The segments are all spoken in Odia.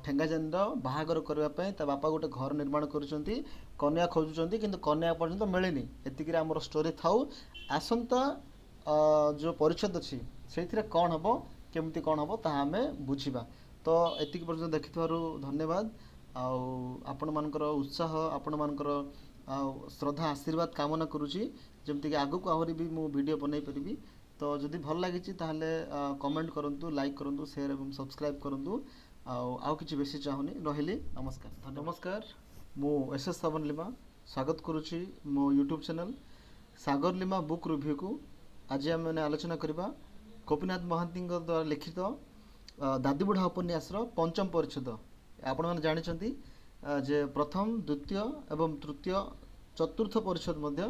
ଠେଙ୍ଗାଜାନିର ବାହାଘର କରିବା ପାଇଁ ତା ବାପା ଗୋଟେ ଘର ନିର୍ମାଣ କରୁଛନ୍ତି, କନ୍ୟା ଖୋଜୁଛନ୍ତି, କିନ୍ତୁ କନ୍ୟା ପର୍ଯ୍ୟନ୍ତ ମିଳିନି। ଏତିକିରେ ଆମର ଷ୍ଟୋରି ଥାଉ। ଆସନ୍ତା ଯେଉଁ ପରିଚ୍ଛେଦ ଅଛି ସେଇଥିରେ କ'ଣ ହେବ, କେମିତି କ'ଣ ହେବ ତାହା ଆମେ ବୁଝିବା। ତ ଏତିକି ପର୍ଯ୍ୟନ୍ତ ଦେଖିଥିବାରୁ ଧନ୍ୟବାଦ। ଆଉ ଆପଣମାନଙ୍କର ଉତ୍ସାହ, ଆପଣମାନଙ୍କର ଆଉ ଶ୍ରଦ୍ଧା, ଆଶୀର୍ବାଦ କାମନା କରୁଛି, ଯେମିତିକି ଆଗକୁ ଆହୁରି ବି ମୁଁ ଭିଡ଼ିଓ ବନେଇ ପାରିବି। ତ ଯଦି ଭଲ ଲାଗିଛି ତାହେଲେ କମେଣ୍ଟ କରନ୍ତୁ, ଲାଇକ୍ କରନ୍ତୁ, ସେୟାର ଏବଂ ସବସ୍କ୍ରାଇବ୍ କରନ୍ତୁ। ଆଉ କିଛି ବେଶୀ ଚାହୁଁନି, ରହିଲି, ନମସ୍କାର। ନମସ୍କାର, ମୁଁ ଏସ୍ ଏସ୍ ସାବନ ଲିମା ସ୍ୱାଗତ କରୁଛି ମୋ ୟୁଟ୍ୟୁବ୍ ଚ୍ୟାନେଲ୍ ସାଗର ଲିମା ବୁକ୍ ରିଭ୍ୟୁକୁ। ଆଜି ଆମେ ଆଲୋଚନା କରିବା ଗୋପୀନାଥ ମହାନ୍ତିଙ୍କ ଦ୍ୱାରା ଲିଖିତ ଦାଦି ବୁଢ଼ା ଉପନ୍ୟାସର ପଞ୍ଚମ ପରିଚ୍ଛେଦ। ଆପଣମାନେ ଜାଣିଛନ୍ତି ଯେ ପ୍ରଥମ, ଦ୍ୱିତୀୟ ଏବଂ ତୃତୀୟ, ଚତୁର୍ଥ ପରିଚ୍ଛେଦ ମଧ୍ୟ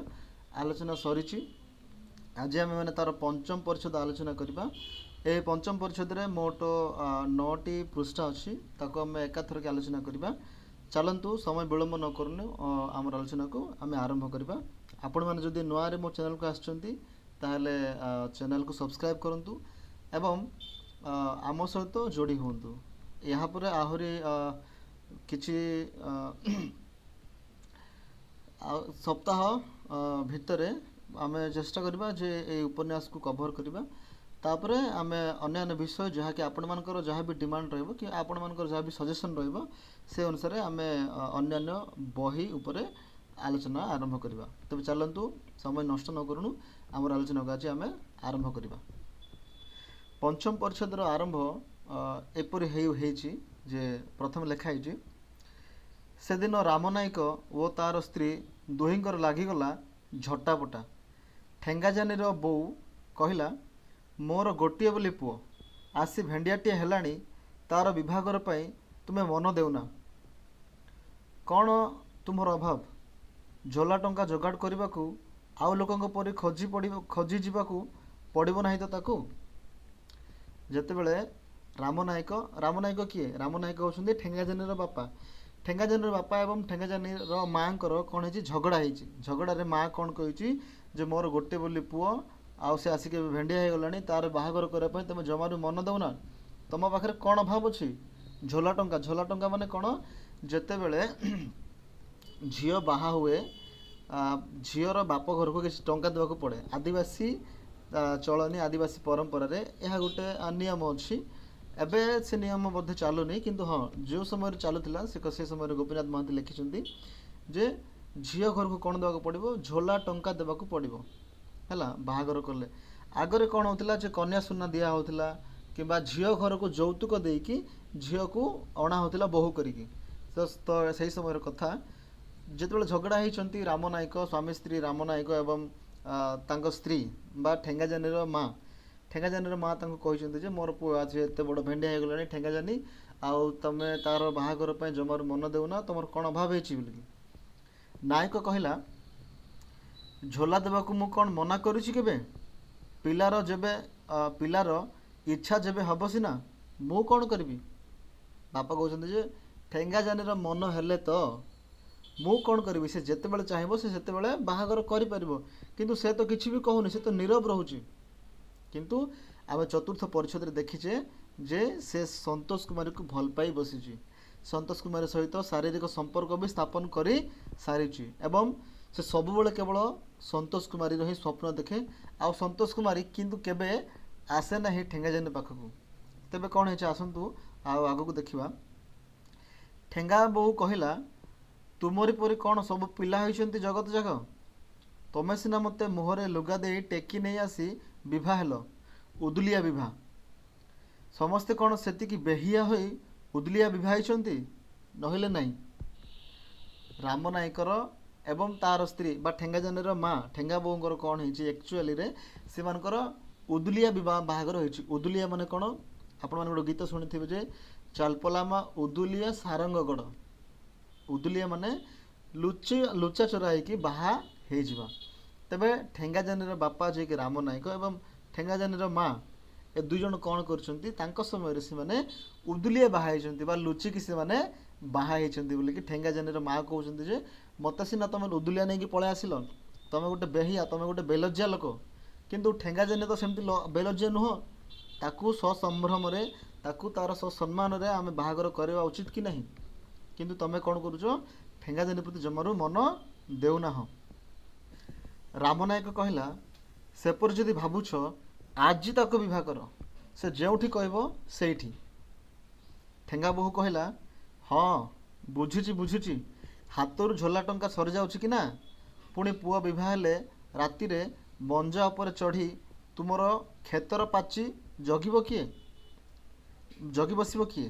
ଆଲୋଚନା ସରିଛି। ଆଜି ଆମେମାନେ ତା'ର ପଞ୍ଚମ ପରିଚ୍ଛେଦ ଆଲୋଚନା କରିବା। ଏହି ପଞ୍ଚମ ପରିଚ୍ଛେଦରେ ମୋଟ 9ଟି ପୃଷ୍ଠା ଅଛି, ତାକୁ ଆମେ ଏକାଥରକେ ଆଲୋଚନା କରିବା। ଚାଲନ୍ତୁ, ସମୟ ବିଳମ୍ବ ନ କରୁନୁ ଆମର ଆଲୋଚନାକୁ ଆମେ ଆରମ୍ଭ କରିବା। ଆପଣମାନେ ଯଦି ନୂଆରେ ମୋ ଚ୍ୟାନେଲକୁ ଆସିଛନ୍ତି ତାହେଲେ ଚ୍ୟାନେଲକୁ ସବସ୍କ୍ରାଇବ୍ କରନ୍ତୁ ଏବଂ ଆମ ସହିତ ଯୋଡ଼ି ହୁଅନ୍ତୁ। ଏହାପରେ ଆହୁରି କିଛି ସପ୍ତାହ ଭିତରେ ଆମେ ଚେଷ୍ଟା କରିବା ଯେ ଏଇ ଉପନ୍ୟାସକୁ କଭର୍ କରିବା। ତାପରେ ଆମେ ଅନ୍ୟାନ୍ୟ ବିଷୟ, ଯାହାକି ଆପଣମାନଙ୍କର ଯାହା ବି ଡିମାଣ୍ଡ ରହିବ କି ଆପଣମାନଙ୍କର ଯାହା ବି ସଜେସନ୍ ରହିବ, ସେ ଅନୁସାରେ ଆମେ ଅନ୍ୟାନ୍ୟ ବହି ଉପରେ ଆଲୋଚନା ଆରମ୍ଭ କରିବା। ତେବେ ଚାଲନ୍ତୁ, ସମୟ ନଷ୍ଟ ନ କରୁଣୁ ଆମର ଆଲୋଚନାକୁ ଆଜି ଆମେ ଆରମ୍ଭ କରିବା। ପଞ୍ଚମ ପରିଚ୍ଛେଦର ଆରମ୍ଭ ଏପରି ହେଇଛି ଯେ ପ୍ରଥମେ ଲେଖା ହେଇଛି, ସେଦିନ ରାମ ନାଇକ ଓ ତାର ସ୍ତ୍ରୀ ଦୁହିଁଙ୍କର ଲାଗିଗଲା ଝଟାପଟା। ଠେଙ୍ଗାଜାନିର ବୋଉ କହିଲା, ମୋର ଗୋଟିଏ ବୋଲି ପୁଅ ଆସି ଭେଣ୍ଡିଆଟିଏ ହେଲାଣି, ତାର ବିଭାଘର ପାଇଁ ତୁମେ ମନ ଦେଉନା। କ'ଣ ତୁମର ଅଭାବ? ଝୋଲା ଟଙ୍କା ଯୋଗାଡ଼ କରିବାକୁ ଆଉ ଲୋକଙ୍କ ପରି ଖୋଜି ପଡ଼ିବ, ଖୋଜି ଯିବାକୁ ପଡ଼ିବ ନାହିଁ ତ ତାକୁ? ଯେତେବେଳେ ରାମ ନାୟକ, ରାମ ନାୟକ କିଏ? ରାମ ନାୟକ ହେଉଛନ୍ତି ଠେଙ୍ଗାଜାନିର ବାପା। ଠେଙ୍ଗାଜାନିର ବାପା ଏବଂ ଠେଙ୍ଗାଜାନିର ମାଆଙ୍କର କ'ଣ ହେଇଛି? ଝଗଡ଼ା ହେଇଛି। ଝଗଡ଼ାରେ ମା କ'ଣ କହିଛି ଯେ ମୋର ଗୋଟେ ବୋଲି ପୁଅ, ଆଉ ସେ ଆସିକି ଏବେ ଭେଣ୍ଡିଆ ହେଇଗଲାଣି, ତାର ବାହାଘର କରିବା ପାଇଁ ତୁମେ ଜମାରୁ ମନ ଦେଉନା। ତୁମ ପାଖରେ କ'ଣ ଅଭାବ ଅଛି? ଝୋଲା ଟଙ୍କା। ଝୋଲା ଟଙ୍କା ମାନେ କ'ଣ? ଯେତେବେଳେ ଝିଅ ବାହା ହୁଏ, ଝିଅର ବାପ ଘରକୁ କିଛି ଟଙ୍କା ଦେବାକୁ ପଡ଼େ। ଆଦିବାସୀ ଚଳନି, ଆଦିବାସୀ ପରମ୍ପରାରେ ଏହା ଗୋଟେ ନିୟମ ଅଛି। ଏବେ ସେ ନିୟମ ବୋଧେ ଚାଲୁନି, କିନ୍ତୁ ହଁ, ଯେଉଁ ସମୟରେ ଚାଲୁଥିଲା ସେ ସମୟରେ ଗୋପୀନାଥ ମହାନ୍ତି ଲେଖିଛନ୍ତି ଯେ ଝିଅ ଘରକୁ କ'ଣ ଦେବାକୁ ପଡ଼ିବ? ଝୋଲା ଟଙ୍କା ଦେବାକୁ ପଡ଼ିବ, ହେଲା, ବାହାଘର କଲେ। ଆଗରେ କ'ଣ ହେଉଥିଲା ଯେ କନ୍ୟା ସୁନା ଦିଆ ହେଉଥିଲା କିମ୍ବା ଝିଅ ଘରକୁ ଯୌତୁକ ଦେଇକି ଝିଅକୁ ଅଣା ହେଉଥିଲା ବୋହୂ କରିକି। ତ ସେଇ ସମୟର କଥା, ଯେତେବେଳେ ଝଗଡ଼ା ହେଇଛନ୍ତି ରାମ ନାୟକ ସ୍ୱାମୀ ସ୍ତ୍ରୀ, ରାମ ନାୟକ ଏବଂ ତାଙ୍କ ସ୍ତ୍ରୀ ବା ଠେଙ୍ଗାଜାନିର ମା, ଠେଙ୍ଗାଜାନିର ମା ତାଙ୍କୁ କହିଛନ୍ତି ଯେ ମୋର ପୁଅ ଆଜି ଏତେ ବଡ଼ ଭେଣ୍ଡିଆ ହେଇଗଲାଣି ଠେଙ୍ଗାଜାନି, ଆଉ ତମେ ତାର ବାହାଘର ପାଇଁ ଜମାରୁ ମନ ଦେଉନା, ତମର କ'ଣ ଅଭାବ ହେଇଛି ବୋଲିକି। ନାୟକ କହିଲା, ଝୋଲା ଦେବାକୁ ମୁଁ କ'ଣ ମନା କରୁଛି କେବେ? ପିଲାର ଯେବେ, ପିଲାର ଇଚ୍ଛା ଯେବେ ହେବ ସିନା, ମୁଁ କ'ଣ କରିବି? ବାପା କହୁଛନ୍ତି ଯେ ଠେଙ୍ଗାଜାନିର ମନ ହେଲେ ତ ମୁଁ କ'ଣ କରିବି? ସେ ଯେତେବେଳେ ଚାହିଁବ ସେ ସେତେବେଳେ ବାହାଘର କରିପାରିବ, କିନ୍ତୁ ସେ ତ କିଛି ବି କହୁନି, ସେ ତ ନୀରବ ରହୁଛି। କିନ୍ତୁ ଆମେ ଚତୁର୍ଥ ପରିଚ୍ଛେଦରେ ଦେଖିଛେ ଯେ ସେ ସନ୍ତୋଷ କୁମାରୀକୁ ଭଲ ପାଇ ବସିଛି, ସନ୍ତୋଷ କୁମାରୀ ସହିତ ଶାରୀରିକ ସମ୍ପର୍କ ବି ସ୍ଥାପନ କରି ସାରିଛି ଏବଂ ସେ ସବୁବେଳେ କେବଳ ସନ୍ତୋଷ କୁମାରୀର ହିଁ ସ୍ୱପ୍ନ ଦେଖେ। ଆଉ ସନ୍ତୋଷ କୁମାରୀ କିନ୍ତୁ କେବେ ଆସେ ନାହିଁ ଠେଙ୍ଗାଜାନି ପାଖକୁ। ତେବେ କ'ଣ ହେଇଛି ଆସନ୍ତୁ ଆଉ ଆଗକୁ ଦେଖିବା। ଠେଙ୍ଗା ବୋଉ କହିଲା, ତୁମରି ପରି କ'ଣ ସବୁ ପିଲା ହୋଇଛନ୍ତି ଜଗତ ଯାକ? ତମେ ସିନା ମୋତେ ମୁହଁରେ ଲୁଗା ଦେଇ ଟେକି ନେଇ ଆସି ବିଭା ହେଲ, ଉଦୁଲିଆ ବିଭା। ସମସ୍ତେ କ'ଣ ସେତିକି ବେହିଆ ହୋଇ ଉଦୁଲିଆ ବିଭା ହେଇଛନ୍ତି? ନହେଲେ ନାହିଁ। ରାମ ନାୟକର ଏବଂ ତାର ସ୍ତ୍ରୀ ବା ଠେଙ୍ଗାଜାନିର ମା ଠେଙ୍ଗା ବୋଉଙ୍କର କ'ଣ ହେଇଛି? ଆକ୍ଚୁଆଲିରେ ସେମାନଙ୍କର ଉଦୁଲିଆ ବିବାହ ବାହାଘର ହେଇଛି। ଉଦୁଲିଆ ମାନେ କ'ଣ? ଆପଣମାନେ ଗୋଟେ ଗୀତ ଶୁଣିଥିବେ ଯେ ଚାଲପଲାମା ଉଦୁଲିଆ ସାରଙ୍ଗଗଡ଼। ଉଦୁଲିଆ ମାନେ ଲୁଚି ଲୁଚା ଚୋରା ହେଇକି ବାହା ହେଇଯିବା। ତେବେ ଠେଙ୍ଗାଜାନିର ବାପା ଯିଏକି ରାମ ନାୟକ ଏବଂ ଠେଙ୍ଗାଜାନିର ମା, ଏ ଦୁଇ ଜଣ କ'ଣ କରୁଛନ୍ତି? ତାଙ୍କ ସମୟରେ ସେମାନେ ଉଦୁଲିଆ ବାହା ହେଇଛନ୍ତି ବା ଲୁଚିକି ସେମାନେ ବାହା ହେଇଛନ୍ତି ବୋଲିକି ଠେଙ୍ଗାଜାନିର ମା କହୁଛନ୍ତି ଯେ ମୋତେ ସିନା ତମେ ଉଦୁଲିଆ ନେଇକି ପଳେଇ ଆସିଲ, ତମେ ଗୋଟେ ବେହିଆ, ତମେ ଗୋଟେ ବେଲଜ୍ଜା ଲୋକ, କିନ୍ତୁ ଠେଙ୍ଗାଜାନି ତ ସେମିତି ବେଲଜ୍ଜା ନୁହଁ। ତାକୁ ସସମ୍ଭ୍ରମରେ, ତାକୁ ତାର ସସମ୍ମାନରେ ଆମେ ବାହାଘର କରିବା ଉଚିତ କି ନାହିଁ? କିନ୍ତୁ ତମେ କ'ଣ କରୁଛ? ଠେଙ୍ଗାଜାନି ପ୍ରତି ଜମାରୁ ମନ ଦେଉନାହଁ। ରାମନାୟକ କହିଲା, ସେପରି ଯଦି ଭାବୁଛ ଆଜି ତାକୁ ବିବାହ କର, ସେ ଯେଉଁଠି କହିବ ସେଇଠି। ଠେଙ୍ଗା ବୋହୂ କହିଲା, ହଁ ବୁଝିଛି ବୁଝିଛି, ହାତରୁ ଝୋଲା ଟଙ୍କା ସରିଯାଉଛି କି ନା? ପୁଣି ପୁଅ ବିବାହ ହେଲେ ରାତିରେ ମଞ୍ଜା ଉପରେ ଚଢ଼ି ତୁମର କ୍ଷେତର ପାଚି ଜଗିବ କିଏ? ଜଗି ବସିବ କିଏ?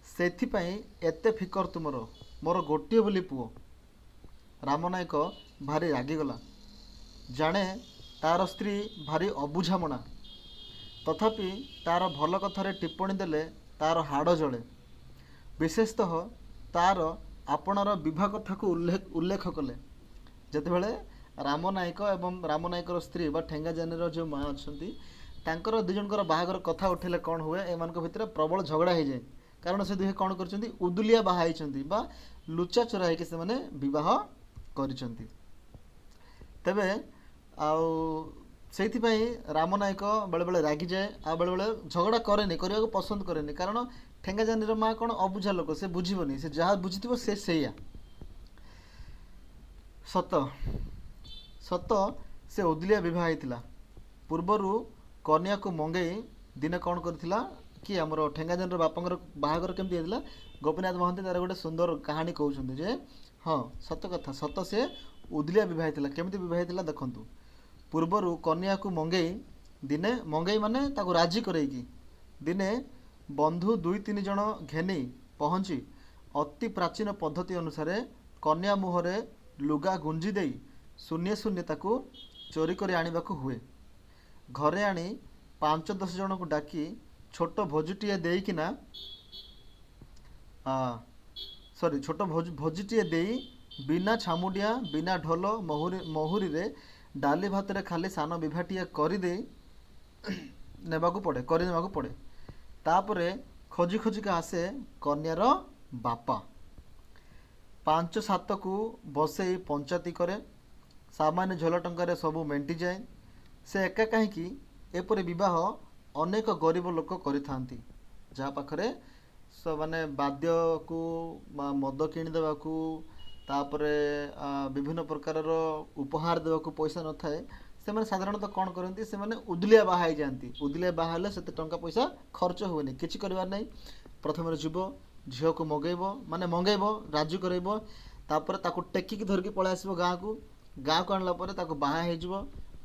ସେଥିପାଇଁ ଏତେ ଫିକର ତୁମର। ମୋର ଗୋଟିଏ ବୋଲି ପୁଅ। ରାମନାୟକ ଭାରି ରାଗିଗଲା। ଜାଣେ ତାର ସ୍ତ୍ରୀ ଭାରି ଅବୁଝାମଣା, ତଥାପି ତାର ଭଲ କଥାରେ ଟିପ୍ପଣୀ ଦେଲେ ତାର ହାଡ଼ ଜଳେ। ବିଶେଷତଃ ତାର ଆପଣାର ବିବାହ କଥାକୁ ଉଲ୍ଲେଖ କଲେ। ଯେତେବେଳେ ରାମ ନାୟକ ଏବଂ ରାମ ନାୟକର ସ୍ତ୍ରୀ ବା ଠେଙ୍ଗାଜାନିର ଯେଉଁ ମା ଅଛନ୍ତି, ତାଙ୍କର ଦୁଇ ଜଣଙ୍କର ବାହାଘର କଥା ଉଠିଲେ କ'ଣ ହୁଏ? ଏମାନଙ୍କ ଭିତରେ ପ୍ରବଳ ଝଗଡ଼ା ହେଇଯାଏ। କାରଣ ସେ ଦୁହେଁ କ'ଣ କରିଛନ୍ତି? ଉଦୁଲିଆ ବାହା ହେଇଛନ୍ତି ବା ଲୁଚା ଚୋରା ହେଇକି ସେମାନେ ବିବାହ କରିଛନ୍ତି। ତେବେ ଆଉ ସେଇଥିପାଇଁ ରାମ ନାୟକ ବେଳେବେଳେ ରାଗିଯାଏ, ଆଉ ବେଳେବେଳେ ଝଗଡ଼ା କରେନି, କରିବାକୁ ପସନ୍ଦ କରେନି। କାରଣ ଠେଙ୍ଗାଜାନିର ମା କ'ଣ ଅବୁଝା ଲୋକ, ସେ ବୁଝିବନି, ସେ ଯାହା ବୁଝିଥିବ ସେ ସେଇଆ ସତ। ସତ ସେ ଉଦୁଲିଆ ବିବାହ ହେଇଥିଲା। ପୂର୍ବରୁ କନ୍ୟାକୁ ମଙ୍ଗେଇ ଦିନେ କ'ଣ କରିଥିଲା କି, ଆମର ଠେଙ୍ଗାଜାନିର ବାପାଙ୍କର ବାହାଘର କେମିତି ହେଇଥିଲା, ଗୋପୀନାଥ ମହାନ୍ତି ତାର ଗୋଟେ ସୁନ୍ଦର କାହାଣୀ କହୁଛନ୍ତି ଯେ ହଁ ସତ କଥା, ସତ ସେ ଉଦୁଲିଆ ବିବାହ ହେଇଥିଲା। କେମିତି ବିବାହ ହେଇଥିଲା ଦେଖନ୍ତୁ। ପୂର୍ବରୁ କନ୍ୟାକୁ ମଙ୍ଗେଇ ଦିନେ, ମଙ୍ଗେଇ ମାନେ ତାକୁ ରାଜି କରେଇକି, ଦିନେ ବନ୍ଧୁ 2 3 ଜଣ ଘେନି ପହଞ୍ଚି ଅତି ପ୍ରାଚୀନ ପଦ୍ଧତି ଅନୁସାରେ କନ୍ୟା ମୁହଁରେ ଲୁଗା ଗୁଞ୍ଜି ଦେଇ ଶୂନ୍ୟ ଶୂନ୍ୟ ତାକୁ ଚୋରି କରି ଆଣିବାକୁ ହୁଏ। ଘରେ ଆଣି 5 10 ଜଣଙ୍କୁ ଡାକି ଛୋଟ ଭୋଜିଟିଏ ଦେଇକିନା, ସରି, ଛୋଟ ଭୋଜିଟିଏ ଦେଇ ବିନା ଛାମୁଡ଼ିଆ, ବିନା ଢୋଲ ମହୁରୀରେ ଡାଲି ଭାତରେ ଖାଲି ସାନ ବିଭାଟିଏ କରିଦେଇ ନେବାକୁ ପଡ଼େ, କରିନେବାକୁ ପଡ଼େ। ତାପରେ ଖୋଜି ଖୋଜିକା ଆସେ କନ୍ୟାର ବାପା। 5 7କୁ ବସେଇ ପଞ୍ଚାୟତି କରେ। ସାମାନ୍ୟ ଝୋଲା ଟଙ୍କାରେ ସବୁ ମେଣ୍ଟିଯାଏ। ସେ ଏକା କାହିଁକି, ଏପରି ବିବାହ ଅନେକ ଗରିବ ଲୋକ କରିଥାନ୍ତି, ଯାହା ପାଖରେ ମାନେ ବାଦ୍ୟକୁ ବା ମଦ କିଣିଦେବାକୁ, ତାପରେ ବିଭିନ୍ନ ପ୍ରକାରର ଉପହାର ଦେବାକୁ ପଇସା ନଥାଏ। ସେମାନେ ସାଧାରଣତଃ କ'ଣ କରନ୍ତି? ସେମାନେ ଉଦୁଲିଆ ବାହା ହେଇଯାଆନ୍ତି। ଉଦୁଲିଆ ବାହା ହେଲେ ସେତେ ଟଙ୍କା ପଇସା ଖର୍ଚ୍ଚ ହୁଏନି, କିଛି କରିବାର ନାହିଁ। ପ୍ରଥମରେ ଯିବ, ଝିଅକୁ ମଗେଇବ, ମାନେ ମଙ୍ଗେଇବ, ରାଜି କରେଇବ, ତାପରେ ତାକୁ ଟେକିକି ଧରିକି ପଳେଇ ଆସିବ ଗାଁକୁ। ଗାଁକୁ ଆଣିଲା ପରେ ତାକୁ ବାହା ହେଇଯିବ।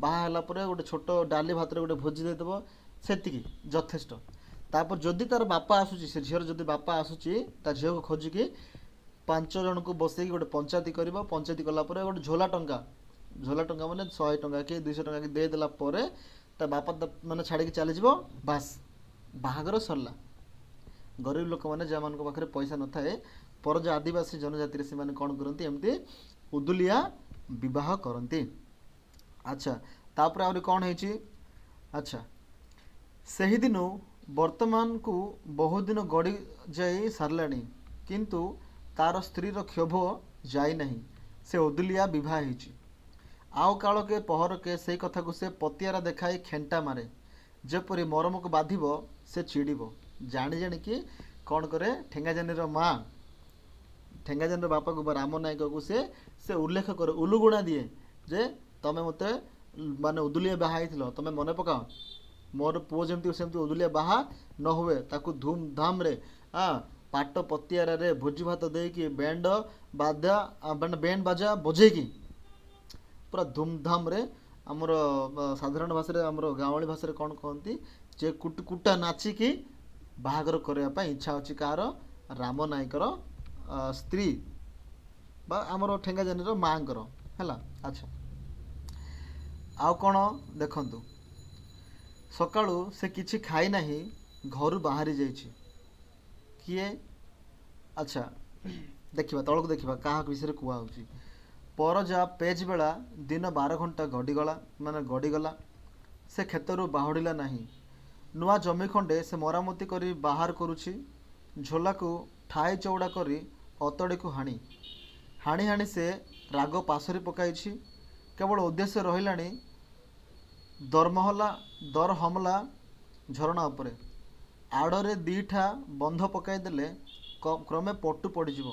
ବାହା ହେଲା ପରେ ଗୋଟେ ଛୋଟ ଡାଲି ଭାତରେ ଗୋଟେ ଭୋଜି ଦେଇଦେବ, ସେତିକି ଯଥେଷ୍ଟ। ତାପରେ ଯଦି ତାର ବାପା ଆସୁଛି, ସେ ଝିଅର ଯଦି ବାପା ଆସୁଛି ତା ଝିଅକୁ ଖୋଜିକି, 5 ଜଣଙ୍କୁ ବସେଇକି ଗୋଟେ ପଞ୍ଚାୟତି କରିବ। ପଞ୍ଚାୟତି କଲା ପରେ ଗୋଟେ ଝୋଲା ଟଙ୍କା, ଝୋଲା ଟଙ୍କା ମାନେ 100 ଟଙ୍କା କି 200 ଟଙ୍କା କି ଦେଇଦେଲା ପରେ ତା ବାପା ମାନେ ଛାଡ଼ିକି ଚାଲିଯିବ, ବାସ୍ ବାହାଘର ସରିଲା। ଗରିବ ଲୋକମାନେ ଯେଉଁମାନଙ୍କ ପାଖରେ ପଇସା ନଥାଏ, ପରଜା ଆଦିବାସୀ ଜନଜାତିରେ, ସେମାନେ କ'ଣ କରନ୍ତି? ଏମିତି ଉଦୁଲିଆ ବିବାହ କରନ୍ତି। ଆଚ୍ଛା, ତାପରେ ଆହୁରି କ'ଣ ହେଇଛି? ଆଚ୍ଛା, ସେହିଦିନୁ ବର୍ତ୍ତମାନକୁ ବହୁଦିନ ଗଡ଼ି ଯାଇ ସାରିଲାଣି, କିନ୍ତୁ ତାର ସ୍ତ୍ରୀର କ୍ଷୋଭ ଯାଇନାହିଁ। ସେ ଉଦୁଲିଆ ବିବାହ ହେଇଛି। ଆଉ କାଳକେ ପହରକେ ସେଇ କଥାକୁ ସେ ପତିଆରା ଦେଖାଇ ଖେଣ୍ଟା ମାରେ। ଯେପରି ମରମକୁ ବାଧିବ ସେ ଚିଡ଼ିବ। ଜାଣି ଜାଣିକି କ'ଣ କରେ ଠେଙ୍ଗାଜାନିର ମା, ଠେଙ୍ଗାଜାନିର ବାପାକୁ ବା ରାମ ନାୟକକୁ ସେ ଉଲ୍ଲେଖ କରେ, ଉଲୁଗୁଣା ଦିଏ ଯେ ତମେ ମୋତେ ମାନେ ଉଦୁଲିଆ ବାହା ହେଇଥିଲ, ତମେ ମନେ ପକାଅ, ମୋର ପୁଅ ଯେମିତି ସେମିତି ଉଦୁଲିଆ ବାହା ନ ହୁଏ। ତାକୁ ଧୁମଧାମରେ ପାଟ ପତିଆରାରେ ଭୋଜି ଭାତ ଦେଇକି, ବ୍ୟାଣ୍ଡ ବାଦା ମାନେ ବ୍ୟାଣ୍ଡ ବାଜା ବଜେଇକି ପୁରା ଧୁମଧାମରେ, ଆମର ସାଧାରଣ ଭାଷାରେ, ଆମର ଗାଉଁଳି ଭାଷାରେ କ'ଣ କହନ୍ତି ଯେ କୁଟୁକୁଟା ନାଚିକି ବାହାଘର କରିବା ପାଇଁ ଇଚ୍ଛା ଅଛି କାହାର? ରାମ ନାୟକର ସ୍ତ୍ରୀ ବା ଆମର ଠେଙ୍ଗାଜାନିର ମାଆଙ୍କର। ହେଲା। ଆଚ୍ଛା, ଆଉ କ'ଣ ଦେଖନ୍ତୁ। ସକାଳୁ ସେ କିଛି ଖାଇ ନାହିଁ, ଘରୁ ବାହାରି ଯାଇଛି। କିଏ? ଆଚ୍ଛା, ଦେଖିବା ତଳକୁ, ଦେଖିବା କାହା ବିଷୟରେ କୁହାହେଉଛି। ପରଜା ପେଜ ବେଳା ଦିନ 12 ଘଣ୍ଟା ଗଡ଼ିଗଲା, ମାନେ ଗଡ଼ିଗଲା, ସେ କ୍ଷେତରୁ ବାହୁଡ଼ିଲା ନାହିଁ। ନୂଆ ଜମି ଖଣ୍ଡେ ସେ ମରାମତି କରି ବାହାର କରୁଛି। ଝୋଲାକୁ ଠାଏ ଚଉଡ଼ା କରି ଅତଡ଼ିକୁ ହାଣି ହାଣି ହାଣି ସେ ରାଗ ପାଶୋରି ପକାଇଛି। କେବଳ ଉଦ୍ଦେଶ୍ୟ ରହିଲାଣି ଦରମହଲା ଦରହମଲା ଝରଣା ଉପରେ। ଆଡ଼ରେ 2ଠା ବନ୍ଧ ପକାଇଦେଲେ କ୍ରମେ ପଟୁ ପଡ଼ିଯିବ।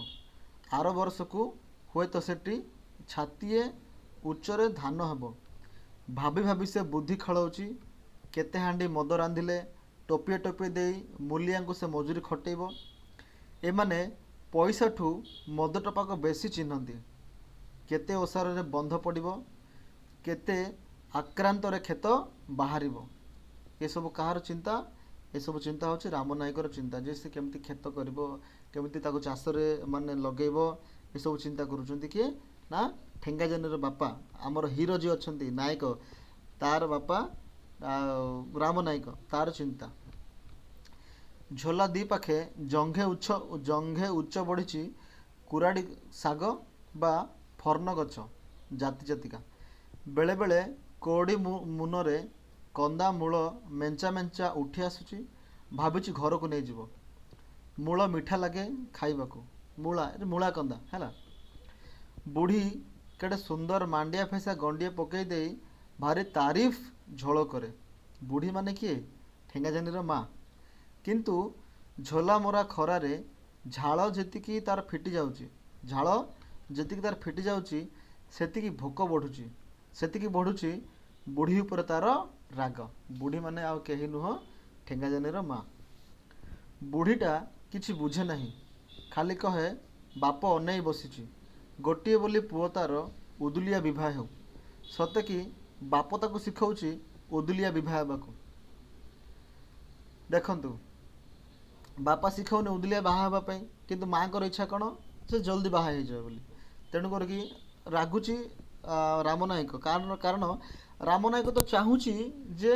ଆର ବର୍ଷକୁ ହୁଏତ ସେଠି ଛାତିଏ ଉଚ୍ଚରେ ଧାନ ହେବ। ଭାବି ଭାବି ସେ ବୁଦ୍ଧି ଖେଳାଉଛି। କେତେ ହାଣ୍ଡି ମଦ ରାନ୍ଧିଲେ ଟୋପିଏ ଟୋପିଏ ଦେଇ ମୂଲିଆଙ୍କୁ ସେ ମଜୁରୀ ଖଟେଇବ। ଏମାନେ ପଇସାଠୁ ମଦ ଟୋପାକ ବେଶୀ ଚିହ୍ନନ୍ତି। କେତେ ଓସାରରେ ବନ୍ଧ ପଡ଼ିବ, କେତେ ଆକ୍ରାନ୍ତରେ କ୍ଷେତ ବାହାରିବ, ଏସବୁ କାହାର ଚିନ୍ତା? ଏସବୁ ଚିନ୍ତା ହେଉଛି ରାମ ନାୟକର ଚିନ୍ତା, ଯେ ସେ କେମିତି କ୍ଷେତ କରିବ, କେମିତି ତାକୁ ଚାଷରେ ମାନେ ଲଗେଇବ, ଏସବୁ ଚିନ୍ତା କରୁଛନ୍ତି କିଏ ନା ଠେଙ୍ଗାଜାନିର ବାପା, ଆମର ହିରୋ ଯିଏ ଅଛନ୍ତି ନାୟକ, ତାର ବାପା ରାମ ନାୟକ, ତାର ଚିନ୍ତା। ଝୋଲା ଦି ପାଖେ ଜଙ୍ଘେ ଉଚ୍ଚ, ଜଙ୍ଘେ ଉଚ୍ଚ ବଢ଼ିଛି କୁରାଡ଼ି ଶାଗ ବା ଫର୍ଣ୍ଣ ଗଛ ଜାତି ଜାତିକା। ବେଳେବେଳେ କୋଡ଼ି ମୁନରେ କନ୍ଦା ମୂଳ ମେଞ୍ଚା ମେଞ୍ଚା ଉଠି ଆସୁଛି। ଭାବିଛି ଘରକୁ ନେଇଯିବ। ମୂଳ ମିଠା ଲାଗେ ଖାଇବାକୁ। ମୂଳା, ମୂଳା କନ୍ଦା ହେଲା। ବୁଢ଼ୀ କେଡ଼େ ସୁନ୍ଦର ମାଣ୍ଡିଆ ଫେସା ଗଣ୍ଡିଏ ପକେଇ ଦେଇ ଭାରି ତାରିଫ ଝୋଳ କରେ। ବୁଢ଼ୀ ମାନେ କିଏ? ଠେଙ୍ଗାଜାନିର ମା। କିନ୍ତୁ ଝୋଲା ମରା ଖରାରେ ଝାଳ ଯେତିକି ତାର ଫିଟି ଯାଉଛି, ଝାଳ ଯେତିକି ତାର ଫିଟି ଯାଉଛି, ସେତିକି ଭୋକ ବଢ଼ୁଛି, ସେତିକି ବଢ଼ୁଛି ବୁଢ଼ୀ ଉପରେ ତାର ରାଗ। ବୁଢ଼ୀ ମାନେ ଆଉ କେହି ନୁହଁ, ଠେଙ୍ଗାଜାନିର ମା। ବୁଢ଼ୀଟା କିଛି ବୁଝେ ନାହିଁ, ଖାଲି କହେ ବାପ ଅନେଇ ବସିଛି, ଗୋଟିଏ ବୋଲି ପୁଅ ତାର ଉଦୁଲିଆ ବିଭା ହେଉ। ସତେ କି ବାପ ତାକୁ ଶିଖଉଛି ଉଦୁଲିଆ ବିଭା ହେବାକୁ। ଦେଖନ୍ତୁ, ବାପା ଶିଖଉନି ଉଦୁଲିଆ ବାହା ହେବା ପାଇଁ, କିନ୍ତୁ ମାଆଙ୍କର ଇଚ୍ଛା କ'ଣ ସେ ଜଲ୍ଦି ବାହା ହେଇଯାଏ ବୋଲି। ତେଣୁ କରିକି ରାଗୁଛି ରାମ ନାୟକ। କାରଣ ରାମ ନାୟକ ତ ଚାହୁଁଛି ଯେ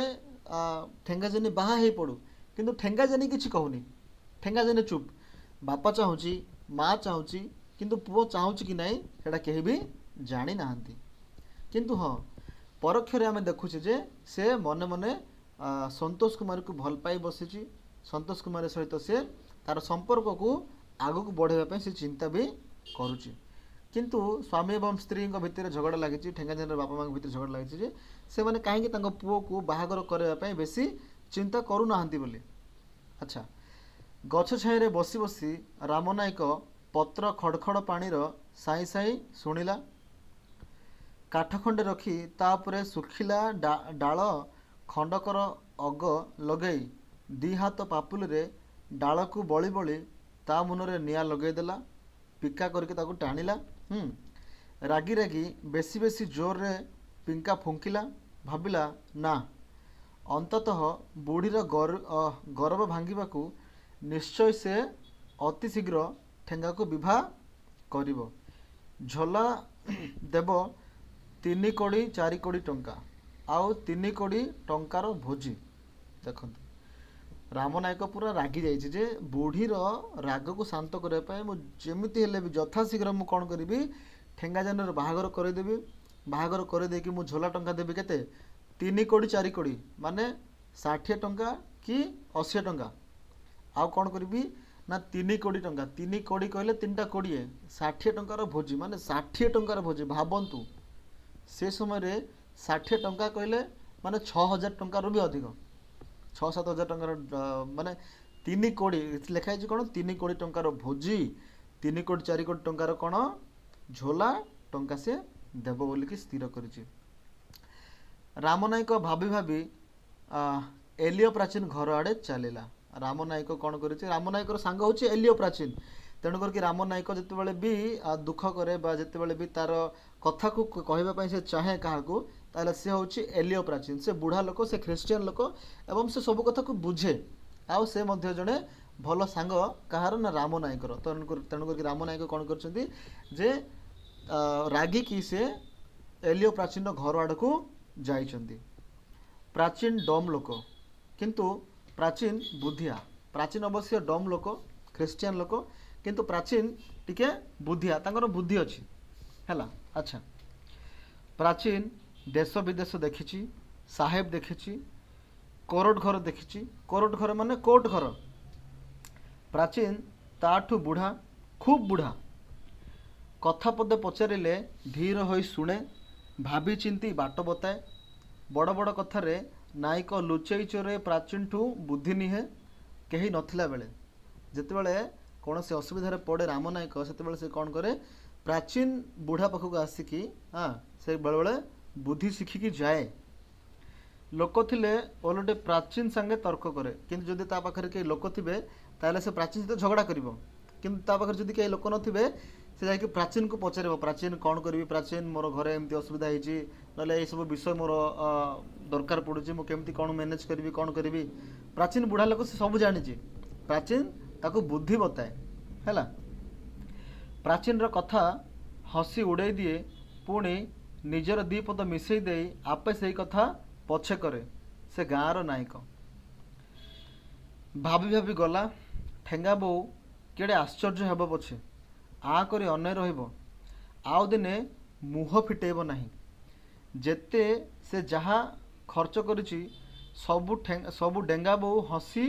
ଠେଙ୍ଗାଜାନି ବାହା ହେଇ ପଡ଼ୁ, କିନ୍ତୁ ଠେଙ୍ଗାଜାନି କିଛି କହୁନି, ଠେଙ୍ଗାଜାନି ଚୁପ୍। ବାପା ଚାହୁଁଛି, ମା ଚାହୁଁଛି, କିନ୍ତୁ ପୁଅ ଚାହୁଁଛି କି ନାହିଁ ସେଇଟା କେହି ବି ଜାଣିନାହାନ୍ତି। କିନ୍ତୁ ହଁ, ପରୋକ୍ଷରେ ଆମେ ଦେଖୁଛେ ଯେ ସେ ମନେ ମନେ ସନ୍ତୋଷ କୁମାରୀକୁ ଭଲ ପାଇ ବସିଛି। ସନ୍ତୋଷ କୁମାରୀ ସହିତ ସେ ତାର ସମ୍ପର୍କକୁ ଆଗକୁ ବଢ଼ାଇବା ପାଇଁ ସେ ଚିନ୍ତା ବି କରୁଛି। କିନ୍ତୁ ସ୍ୱାମୀ ଏବଂ ସ୍ତ୍ରୀଙ୍କ ଭିତରେ ଝଗଡ଼ା ଲାଗିଛି, ଠେଙ୍ଗାଜାନିର ବାପା ମାଆଙ୍କ ଭିତରେ ଝଗଡ଼ା ଲାଗିଛି ଯେ ସେମାନେ କାହିଁକି ତାଙ୍କ ପୁଅକୁ ବାହାଘର କରାଇବା ପାଇଁ ବେଶୀ ଚିନ୍ତା କରୁନାହାନ୍ତି ବୋଲି। ଆଚ୍ଛା, ଗଛ ଛାଇରେ ବସି ବସି ରାମ ନାୟକ ପତ୍ର ଖଡ଼ଖଡ଼ ପାଣିର ସାଇଁ ସାଇଁ ଶୁଣିଲା। କାଠ ଖଣ୍ଡେ ରଖି ତା ଉପରେ ଶୁଖିଲା ଡାଳ ଖଣ୍ଡକର ଅଗ ଲଗେଇ ଦି ହାତ ପାପୁଲିରେ ଡାଳକୁ ବଳି ବଳି ତା ମୁନରେ ନିଆଁ ଲଗେଇଦେଲା। ପିକା କରିକି ତାକୁ ଟାଣିଲା। ରାଗି ରାଗି ବେଶୀ ବେଶୀ ଜୋରରେ ପିଙ୍କା ଫୁଙ୍କିଲା। ଭାବିଲା, ନା, ଅନ୍ତତଃ ବୁଢ଼ୀର ଗରବ ଭାଙ୍ଗିବାକୁ ନିଶ୍ଚୟ ସେ ଅତି ଶୀଘ୍ର ଠେଙ୍ଗାକୁ ବିଭା କରିବ। ଝୋଲା ଦେବ 3 କୋଡ଼ି 4 କୋଡ଼ି ଟଙ୍କା, ଆଉ 3 କୋଡ଼ି ଟଙ୍କାର ଭୋଜି। ଦେଖନ୍ତୁ, ରାମ ନାୟକ ପୁରା ରାଗି ଯାଇଛି ଯେ ବୁଢ଼ୀର ରାଗକୁ ଶାନ୍ତ କରିବା ପାଇଁ ମୁଁ ଯେମିତି ହେଲେ ବି ଯଥାଶୀଘ୍ର ମୁଁ କ'ଣ କରିବି, ଠେଙ୍ଗାଜାନିର ବାହାଘର କରିଦେବି। ବାହାଘର କରିଦେଇକି ମୁଁ ଝୋଲା ଟଙ୍କା ଦେବି କେତେ? 3 କୋଡ଼ି 4 କୋଡ଼ି, ମାନେ 60 ଟଙ୍କା କି 80 ଟଙ୍କା। ଆଉ କ'ଣ କରିବି ନା 3 କୋଡ଼ି ଟଙ୍କା, 3 କୋଡ଼ି କହିଲେ 3ଟା 20, 60 ଟଙ୍କାର ଭୋଜି, ମାନେ 60 ଟଙ୍କାର ଭୋଜି। ଭାବନ୍ତୁ, ସେ ସମୟରେ 60 ଟଙ୍କା କହିଲେ ମାନେ 6000 ଟଙ୍କାରୁ ବି ଅଧିକ, 6-7 ହଜାର ଟଙ୍କାର, ମାନେ 3 କୋଡ଼ି ଲେଖା ହେଇଛି କ'ଣ, 3 କୋଡ଼ି ଟଙ୍କାର ଭୋଜି, 3 କୋଡ଼ି 4 କୋଡ଼ି ଟଙ୍କାର କ'ଣ ଝୋଲା ଟଙ୍କା ସେ ଦେବ ବୋଲିକି ସ୍ଥିର କରିଛି। ରାମ ନାୟକ ଭାବି ଭାବି ଏଲିଓ ପ୍ରାଚୀନ ଘର ଆଡ଼େ ଚାଲିଲା। ରାମ ନାୟକ କ'ଣ କରିଛି? ରାମ ନାୟକର ସାଙ୍ଗ ହେଉଛି ଏଲିଓ ପ୍ରାଚୀନ। ତେଣୁ କରିକି ରାମ ନାୟକ ଯେତେବେଳେ ବି ଦୁଃଖ କରେ ବା ଯେତେବେଳେ ବି ତାର କଥାକୁ କହିବା ପାଇଁ ସେ ଚାହେଁ କାହାକୁ, ତାହେଲେ ସେ ହେଉଛି ଏଲିଓ ପ୍ରାଚୀନ। ସେ ବୁଢ଼ା ଲୋକ, ସେ ଖ୍ରୀଷ୍ଟିଆନ ଲୋକ ଏବଂ ସେ ସବୁ କଥାକୁ ବୁଝେ। ଆଉ ସେ ମଧ୍ୟ ଜଣେ ଭଲ ସାଙ୍ଗ କାହାର ନା ରାମ ନାୟକର। ତେଣୁ କରିକି ରାମ ନାୟକ କ'ଣ କରିଛନ୍ତି ଯେ ରାଗିକି ସେ ଏଲିଓ ପ୍ରାଚୀନର ଘର ଆଡ଼କୁ ଯାଇଛନ୍ତି। ପ୍ରାଚୀନ ଡମ୍ ଲୋକ, କିନ୍ତୁ ପ୍ରାଚୀନ ବୁଦ୍ଧିଆ। ପ୍ରାଚୀନ ଅବଶ୍ୟ ଡମ୍ ଲୋକ, ଖ୍ରୀଷ୍ଟିଆନ ଲୋକ, କିନ୍ତୁ ପ୍ରାଚୀନ ଟିକେ ବୁଦ୍ଧିଆ, ତାଙ୍କର ବୁଦ୍ଧି ଅଛି ହେଲା। ଆଚ୍ଛା, ପ୍ରାଚୀନ ଦେଶ ବିଦେଶ ଦେଖିଛି, ସାହେବ ଦେଖିଛି, କୋରଟ ଘର ଦେଖିଛି। କୋରଟ ଘର ମାନେ କୋର୍ଟ ଘର। ପ୍ରାଚୀନ ତାଠୁ ବୁଢ଼ା, ଖୁବ୍ ବୁଢ଼ା। କଥା ପଦେ ପଚାରିଲେ ଧୀର ହୋଇ ଶୁଣେ, ଭାବି ଚିନ୍ତି ବାଟ ବତାଏ। ବଡ଼ ବଡ଼ କଥାରେ ନାୟକ ଲୁଚେଇ ଚୋରେଇ ପ୍ରାଚୀନଠୁ ବୁଦ୍ଧି ନିହେ କେହି ନଥିଲା ବେଳେ। ଯେତେବେଳେ କୌଣସି ଅସୁବିଧାରେ ପଡ଼େ ରାମ ନାୟକ, ସେତେବେଳେ ସେ କ'ଣ କରେ? ପ୍ରାଚୀନ ବୁଢ଼ା ପାଖକୁ ଆସିକି ହଁ ସେ ବେଳେବେଳେ ବୁଦ୍ଧି ଶିଖିକି ଯାଏ। ଲୋକ ଥିଲେ ଓଲଟି ପ୍ରାଚୀନ ସାଙ୍ଗେ ତର୍କ କରେ। କିନ୍ତୁ ଯଦି ତା ପାଖରେ କେହି ଲୋକ ଥିବେ, ତାହେଲେ ସେ ପ୍ରାଚୀନ ସହିତ ଝଗଡ଼ା କରିବ। କିନ୍ତୁ ତା ପାଖରେ ଯଦି କେହି ଲୋକ ନଥିବେ, ସେ ଯାଇକି ପ୍ରାଚୀନକୁ ପଚାରିବ, ପ୍ରାଚୀନ, କ'ଣ କରିବି? ପ୍ରାଚୀନ, ମୋର ଘରେ ଏମିତି ଅସୁବିଧା ହେଇଛି, ନହେଲେ ଏଇସବୁ ବିଷୟ ମୋର ଦରକାର ପଡ଼ୁଛି, ମୁଁ କେମିତି କ'ଣ ମ୍ୟାନେଜ୍ କରିବି, କ'ଣ କରିବି? ପ୍ରାଚୀନ ବୁଢ଼ା ଲୋକ, ସେ ସବୁ ଜାଣିଛି। ପ୍ରାଚୀନ ତାକୁ ବୁଦ୍ଧି ବତାଏ। ହେଲା, ପ୍ରାଚୀନର କଥା ହସି ଉଡ଼େଇ ଦିଏ, ପୁଣି ନିଜର ଦି ପଦ ମିଶେଇ ଦେଇ ଆପେ ସେଇ କଥା ପଛେ କରେ। ସେ ଗାଁର ନାୟକ। ଭାବି ଭାବି ଗଲା। ଠେଙ୍ଗା ବୋଉ କେଡ଼େ ଆଶ୍ଚର୍ଯ୍ୟ ହେବ ପଛେ, ଆଁ କରି ଅନେଇ ରହିବ, ଆଉ ଦିନେ ମୁହଁ ଫିଟେଇବ ନାହିଁ। ଯେତେ ସେ ଯାହା ଖର୍ଚ୍ଚ କରିଛି, ସବୁ ଡେଙ୍ଗା ବୋଉ ହସି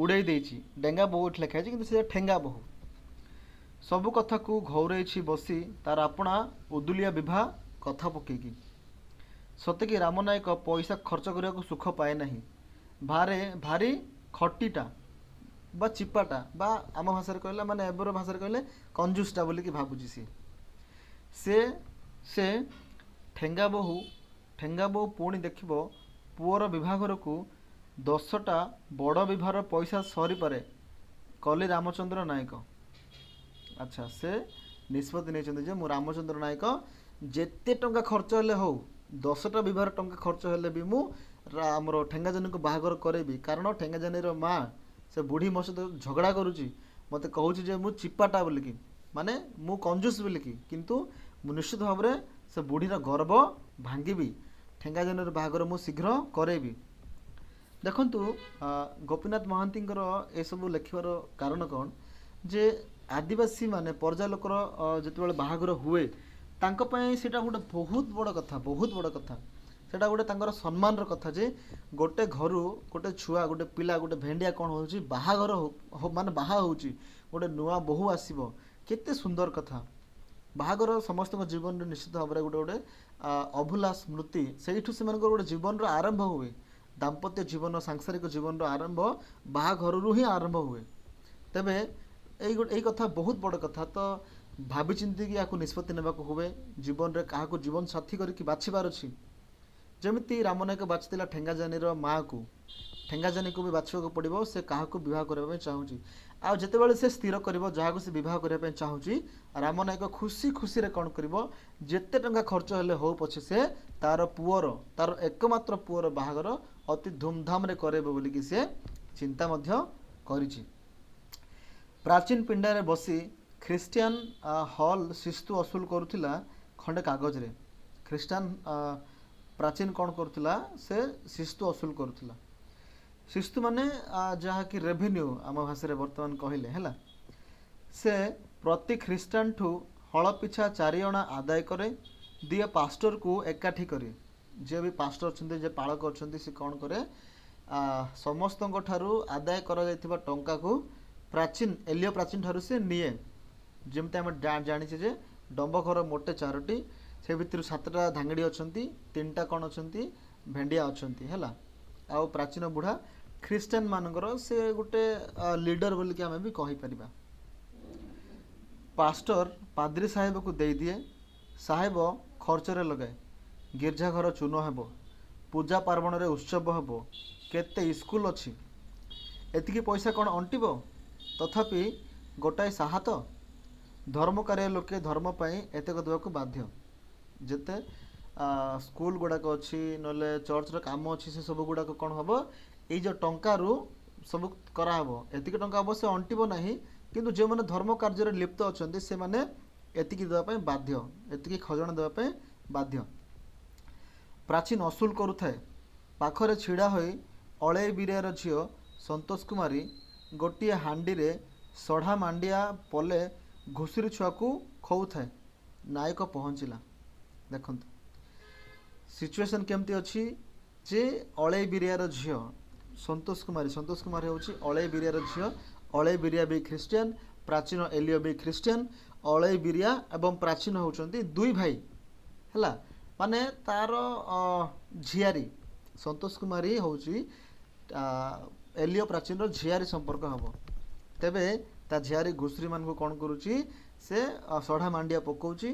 ଉଡ଼େଇ ଦେଇଛି। ଡେଙ୍ଗା ବୋଉ ଏଠି ଲେଖା ହେଇଛି, କିନ୍ତୁ ସେ ଠେଙ୍ଗା ବୋହୂ। ସବୁ କଥାକୁ ଘଉରେଇଛି ବସି ତାର ଆପଣା ଉଦୁଲିଆ ବିଭା କଥା ପକେଇକି। ସତେକି ରାମନାୟକ ପଇସା ଖର୍ଚ୍ଚ କରିବାକୁ ସୁଖ ପାଏ ନାହିଁ। ଭାରେ ଭାରି ଖଟିଟା ବା ଚିପାଟା, ବା ଆମ ଭାଷାରେ କହିଲେ, ମାନେ ଏବେର ଭାଷାରେ କହିଲେ, କଞ୍ଜୁସଟା ବୋଲିକି ଭାବୁଛି ସିଏ। ସେ ଠେଙ୍ଗା ବୋହୂ, ଠେଙ୍ଗା ବୋହୂ ପୁଣି ଦେଖିବ, ପୁଅର ବିବାଘରକୁ 10ଟା ବଡ଼ ବିଭାର ପଇସା ସରିପାରେ। କଲି ରାମଚନ୍ଦ୍ର ନାୟକ। ଆଚ୍ଛା, ସେ ନିଷ୍ପତ୍ତି ନେଇଛନ୍ତି ଯେ ମୁଁ ରାମଚନ୍ଦ୍ର ନାୟକ ଯେତେ ଟଙ୍କା ଖର୍ଚ୍ଚ ହେଲେ ହଉ, 10ଟା ବିବାହର ଟଙ୍କା ଖର୍ଚ୍ଚ ହେଲେ ବି ମୁଁ ଆମର ଠେଙ୍ଗାଜାନୀକୁ ବାହାଘର କରେଇବି। କାରଣ ଠେଙ୍ଗାଜାନୀର ମା ସେ ବୁଢ଼ୀ ମୋ ସହିତ ଝଗଡ଼ା କରୁଛି, ମୋତେ କହୁଛି ଯେ ମୁଁ ଚିପାଟା ବୋଲିକି, ମାନେ ମୁଁ କଞ୍ଜୁସ ବୋଲିକି। କିନ୍ତୁ ମୁଁ ନିଶ୍ଚିତ ଭାବରେ ସେ ବୁଢ଼ୀର ଗର୍ବ ଭାଙ୍ଗିବି, ଠେଙ୍ଗାଜାନୀର ବାହାଘର ମୁଁ ଶୀଘ୍ର କରେଇବି। ଦେଖନ୍ତୁ, ଗୋପୀନାଥ ମହାନ୍ତିଙ୍କର ଏସବୁ ଲେଖିବାର କାରଣ କ'ଣ ଯେ ଆଦିବାସୀ ମାନେ ପରଜା ଲୋକର ଯେତେବେଳେ ବାହାଘର ହୁଏ, ତାଙ୍କ ପାଇଁ ସେଇଟା ଗୋଟେ ବହୁତ ବଡ଼ କଥା, ବହୁତ ବଡ଼ କଥା। ସେଇଟା ଗୋଟେ ତାଙ୍କର ସମ୍ମାନର କଥା ଯେ ଗୋଟେ ଘରୁ ଗୋଟେ ଛୁଆ, ଗୋଟେ ପିଲା, ଗୋଟେ ଭେଣ୍ଡିଆ କ'ଣ ହେଉଛି, ବାହାଘର, ମାନେ ବାହା ହେଉଛି, ଗୋଟେ ନୂଆ ବୋହୂ ଆସିବ। କେତେ ସୁନ୍ଦର କଥା। ବାହାଘର ସମସ୍ତଙ୍କ ଜୀବନରେ ନିଶ୍ଚିତ ଭାବରେ ଗୋଟେ ଅଭୁଲା ସ୍ମୃତି। ସେଇଠୁ ସେମାନଙ୍କର ଗୋଟେ ଜୀବନର ଆରମ୍ଭ ହୁଏ। ଦାମ୍ପତ୍ୟ ଜୀବନ, ସାଂସାରିକ ଜୀବନର ଆରମ୍ଭ ବାହାଘରରୁ ହିଁ ଆରମ୍ଭ ହୁଏ। ତେବେ ଏଇ ଗୋଟେ ଏଇ କଥା ବହୁତ ବଡ଼ କଥା। ତ ଭାବି ଚିନ୍ତିକି ୟାକୁ ନିଷ୍ପତ୍ତି ନେବାକୁ ହୁଏ। ଜୀବନରେ କାହାକୁ ଜୀବନ ସାଥୀ କରିକି ବାଛିବାର ଅଛି। ଯେମିତି ରାମନାୟକ ବାଛିଥିଲା ଠେଙ୍ଗାଜାନୀର ମାଆକୁ, ଠେଙ୍ଗାଜାନୀକୁ ବି ବାଛିବାକୁ ପଡ଼ିବ ସେ କାହାକୁ ବିବାହ କରିବା ପାଇଁ ଚାହୁଁଛି। ଆଉ ଯେତେବେଳେ ସେ ସ୍ଥିର କରିବ ଯାହାକୁ ସେ ବିବାହ କରିବା ପାଇଁ ଚାହୁଁଛି, ରାମନାୟକ ଖୁସି ଖୁସିରେ କ'ଣ କରିବ? ଯେତେ ଟଙ୍କା ଖର୍ଚ୍ଚ ହେଲେ ହଉ ପଛେ, ସେ ତାର ପୁଅର, ତାର ଏକମାତ୍ର ପୁଅର ବାହାଘର ଅତି ଧୁମଧାମରେ କରାଇବ ବୋଲିକି ସେ ଚିନ୍ତା ମଧ୍ୟ କରିଛି। ପ୍ରାଚୀନ ପିଣ୍ଡାରେ ବସି ଖ୍ରୀଷ୍ଟିଆନ ହଲ୍ ଶିସ୍ତୁ ଅସୁଲ କରୁଥିଲା ଖଣ୍ଡେ କାଗଜରେ। ଖ୍ରୀଷ୍ଟିଆନ ପ୍ରାଚୀନ କ'ଣ କରୁଥିଲା? ସେ ଶିସ୍ତୁ ଅସୁଲ କରୁଥିଲା। ଶିସ୍ତୁ ମାନେ ଯାହାକି ରେଭିନ୍ୟୁ ଆମ ଭାଷାରେ ବର୍ତ୍ତମାନ କହିଲେ ହେଲା। ସେ ପ୍ରତି ଖ୍ରୀଷ୍ଟାନଠୁ ହଳ ପିଛା 4 ଅଣା ଆଦାୟ କରେ, ଦିଏ ପାଷ୍ଟରକୁ ଏକାଠି କରି। ଯିଏ ବି ପାଷ୍ଟର ଅଛନ୍ତି, ଯେ ପାଳକ ଅଛନ୍ତି, ସେ କ'ଣ କରେ? ସମସ୍ତଙ୍କ ଠାରୁ ଆଦାୟ କରାଯାଇଥିବା ଟଙ୍କାକୁ ପ୍ରାଚୀନ ଏଲିଓ ପ୍ରାଚୀନ ଠାରୁ ସେ ନିଏ। ଯେମିତି ଆମେ ଜାଣିଛେ ଯେ ଡମ୍ବ ଘର ମୋଟେ ଚାରୋଟି, ସେ ଭିତରୁ 7ଟା ଧାଙ୍ଗଡ଼ି ଅଛନ୍ତି, 3ଟା କ'ଣ ଅଛନ୍ତି? ଭେଣ୍ଡିଆ ଅଛନ୍ତି। ହେଲା, ଆଉ ପ୍ରାଚୀନ ବୁଢ଼ା ଖ୍ରୀଷ୍ଟିଆନ ମାନଙ୍କର ସେ ଗୋଟେ ଲିଡର ବୋଲିକି ଆମେ ବି କହିପାରିବା। ପାଷ୍ଟର ପାଦ୍ରୀ ସାହେବକୁ ଦେଇଦିଏ, ସାହେବ ଖର୍ଚ୍ଚରେ ଲଗାଏ। ଗିର୍ଜା ଘର ଚୂନ ହେବ, ପୂଜା ପାର୍ବଣରେ ଉତ୍ସବ ହେବ, କେତେ ଇସ୍କୁଲ ଅଛି, ଏତିକି ପଇସା କ'ଣ ଅଣ୍ଟିବ? ତଥାପି ଗୋଟାଏ ସାହା ତ ଧର୍ମକାର୍ୟ, ଲୋକେ ଧର୍ମ ପାଇଁ ଏତକ ଦେବାକୁ ବାଧ୍ୟ। ଯେତେ ସ୍କୁଲ ଗୁଡ଼ାକ ଅଛି, ନହେଲେ ଚର୍ଚ୍ଚର କାମ ଅଛି, ସେ ସବୁ ଗୁଡ଼ାକ କ'ଣ ହେବ? ଏଇ ଯେଉଁ ଟଙ୍କାରୁ ସବୁ କରାହେବ। ଏତିକି ଟଙ୍କା ଅବଶ୍ୟ ଅଣ୍ଟିବ ନାହିଁ, କିନ୍ତୁ ଯେଉଁମାନେ ଧର୍ମ କାର୍ଯ୍ୟରେ ଲିପ୍ତ ଅଛନ୍ତି, ସେମାନେ ଏତିକି ଦେବା ପାଇଁ ବାଧ୍ୟ, ଏତିକି ଖଜଣା ଦେବା ପାଇଁ ବାଧ୍ୟ। ପ୍ରାଚୀନ ଅସୁଲ କରୁଥାଏ। ପାଖରେ ଛିଡ଼ା ହୋଇ ଅଳେଇ ବିରିଆର ଝିଅ ସନ୍ତୋଷ କୁମାରୀ ଗୋଟିଏ ହାଣ୍ଡିରେ ସଢ଼ା ମାଣ୍ଡିଆ ପଲେ ଘୁଷୁରୀ ଛୁଆକୁ ଖୋଉଥାଏ। ନାୟକ ପହଞ୍ଚିଲା। ଦେଖନ୍ତୁ ସିଚୁଏସନ୍ କେମିତି ଅଛି ଯେ ଅଳେଇ ବିରିଆର ଝିଅ ସନ୍ତୋଷ କୁମାରୀ, ସନ୍ତୋଷ କୁମାରୀ ହେଉଛି ଅଳେଇ ବିରିଆର ଝିଅ। ଅଳେଇ ବିରିଆ ବି ଖ୍ରୀଷ୍ଟିଆନ, ପ୍ରାଚୀନ ଏଲିଓ ବି ଖ୍ରୀଷ୍ଟିଆନ। ଅଳେଇ ବିରିଆ ଏବଂ ପ୍ରାଚୀନ ହେଉଛନ୍ତି ଦୁଇ ଭାଇ। ହେଲା, ମାନେ ତାର ଝିଆରୀ ସନ୍ତୋଷ କୁମାରୀ ହେଉଛି ଏଲିଓ ପ୍ରାଚୀନର ଝିଆରୀ ସମ୍ପର୍କ ହେବ। ତେବେ ତା ଝିଆରୀ ଘୁଷୁରୀମାନଙ୍କୁ କ'ଣ କରୁଛି? ସେ ସଢ଼ା ମାଣ୍ଡିଆ ପକାଉଛି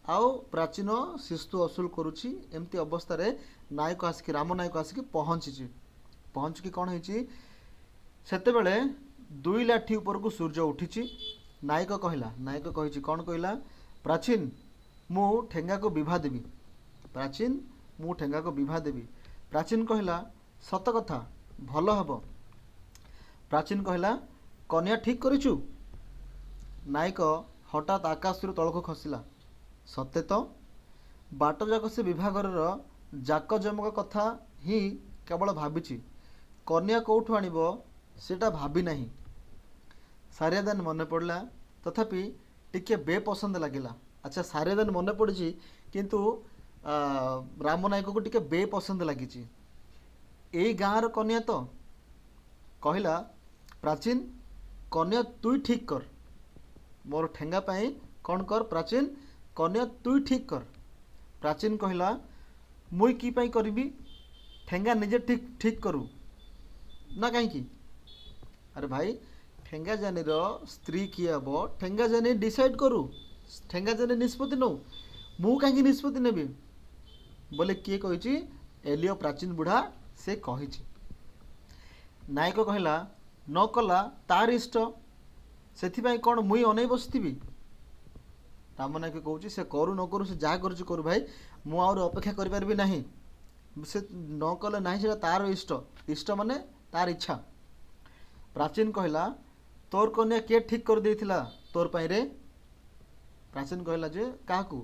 ଆଉ ପ୍ରାଚୀନ ଶିସ୍ତୁ ଅସୁଲ କରୁଛି। ଏମିତି ଅବସ୍ଥାରେ ନାୟକ ଆସିକି, ରାମ ନାୟକ ଆସିକି ପହଞ୍ଚିଛି। ପହଞ୍ଚିକି କ'ଣ ହେଇଛି? ସେତେବେଳେ 2 ଲାଠି ଉପରକୁ ସୂର୍ଯ୍ୟ ଉଠିଛି। ନାୟକ କହିଲା, ନାୟକ କହିଛି, କ'ଣ କହିଲା? ପ୍ରାଚୀନ, ମୁଁ ଠେଙ୍ଗାକୁ ବିଭା ଦେବି। ପ୍ରାଚୀନ, ମୁଁ ଠେଙ୍ଗାକୁ ବିଭା ଦେବି। ପ୍ରାଚୀନ କହିଲା, ସତ କଥା, ଭଲ ହେବ। ପ୍ରାଚୀନ କହିଲା, କନ୍ୟା ଠିକ୍ କରିଛୁ? ନାୟକ ହଠାତ୍ ଆକାଶରୁ ତଳକୁ ଖସିଲା। ସତେ ତ, ବାଟଯାକ ସେ ବିଭାଘରର ଜାକଜମକ କଥା ହିଁ କେବଳ ଭାବିଛି, କନ୍ୟା କେଉଁଠୁ ଆଣିବ ସେଇଟା ଭାବି ନାହିଁ। ସାରିଆଦାନ ମନେ ପଡ଼ିଲା, ତଥାପି ଟିକେ ବେପସନ୍ଦ ଲାଗିଲା। ଆଚ୍ଛା, ସାରିଆଦାନ ମନେ ପଡ଼ିଛି, କିନ୍ତୁ ରାମ ନାୟକକୁ ଟିକେ ବେପସନ୍ଦ ଲାଗିଛି। ଏଇ ଗାଁର କନ୍ୟା ତ? କହିଲା, ପ୍ରାଚୀନ, କନ୍ୟା ତୁଇ ଠିକ୍ କର ମୋର ଠେଙ୍ଗା ପାଇଁ। କ'ଣ କର ପ୍ରାଚୀନ? କନ୍ୟା ତୁଇ ଠିକ୍ କର। ପ୍ରାଚୀନ କହିଲା, ମୁଇଁ କି ପାଇଁ କରିବି? ଠେଙ୍ଗା ନିଜେ ଠିକ୍ ଠିକ୍ କରୁ ନା କାହିଁକି? ଆରେ ଭାଇ, ଠେଙ୍ଗା ଜାନିର ସ୍ତ୍ରୀ କିଏ ହେବ ଠେଙ୍ଗା ଜାନି ଡିସାଇଡ଼୍ କରୁ, ଠେଙ୍ଗା ଜାନି ନିଷ୍ପତ୍ତି ନେଉ, ମୁଁ କାହିଁକି ନିଷ୍ପତ୍ତି ନେବି ବୋଲି କିଏ କହିଛି? ଏଲିଓ ପ୍ରାଚୀନ ବୁଢ଼ା ସେ କହିଛି। ନାୟକ କହିଲା, ନ କଲା ତାର ଇଷ୍ଟ, ସେଥିପାଇଁ କ'ଣ ମୁଇଁ ଅନେଇ ବସିଥିବି? ରାମ ନାୟକ କହୁଛି, ସେ କରୁ ନ କରୁ, ସେ ଯାହା କରୁଛି କରୁ ଭାଇ, ମୁଁ ଆହୁରି ଅପେକ୍ଷା କରିପାରିବି ନାହିଁ। ସେ ନ କଲେ ନାହିଁ, ସେଇଟା ତାର ଇଷ୍ଟ। ଇଷ୍ଟ ମାନେ ତାର ଇଚ୍ଛା। ପ୍ରାଚୀନ କହିଲା, ତୋର କନ୍ୟା କିଏ ଠିକ୍ କରିଦେଇଥିଲା ତୋର ପାଇଁ ରେ? ପ୍ରାଚୀନ କହିଲା ଯେ କାହାକୁ?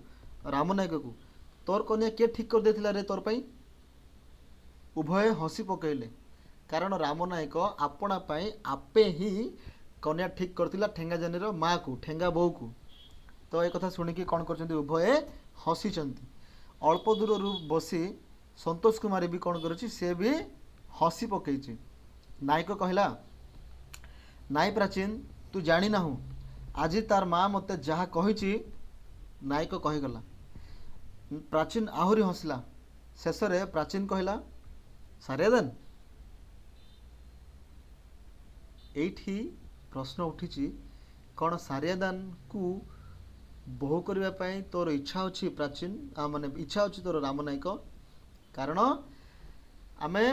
ରାମ ନାୟକକୁ। ତୋର କନ୍ୟା କିଏ ଠିକ୍ କରିଦେଇଥିଲା ରେ ତୋର ପାଇଁ? ଉଭୟେ ହସି ପକାଇଲେ, କାରଣ ରାମ ନାୟକ ଆପଣା ପାଇଁ ଆପେ ହିଁ କନ୍ୟା ଠିକ୍ କରିଥିଲା ଠେଙ୍ଗାଜାନିର ମାଆକୁ, ଠେଙ୍ଗା ବୋଉକୁ। ତ ଏ କଥା ଶୁଣିକି କ'ଣ କରିଛନ୍ତି? ଉଭୟେ ହସିଛନ୍ତି। ଅଳ୍ପ ଦୂରରୁ ବସି ସନ୍ତୋଷ କୁମାରୀ ବି କ'ଣ କରୁଛି? ସେ ବି ହସି ପକେଇଛି। ନାୟକ କହିଲା, ନାଇଁ ପ୍ରାଚୀନ, ତୁ ଜାଣିନାହୁଁ, ଆଜି ତାର ମା ମୋତେ ଯାହା କହିଛି। ନାୟକ କହିଗଲା। ପ୍ରାଚୀନ ଆହୁରି ହସିଲା। ଶେଷରେ ପ୍ରାଚୀନ କହିଲା, ସାରିଆଦାନ। ଏଇଠି ପ୍ରଶ୍ନ ଉଠିଛି, କ'ଣ ସାରିଆଦାନକୁ ବୋହୂ କରିବା ପାଇଁ ତୋର ଇଚ୍ଛା ଅଛି ପ୍ରାଚୀନ, ମାନେ ଇଚ୍ଛା ଅଛି ତୋର ରାମ ନାୟକ? କାରଣ ଆମେ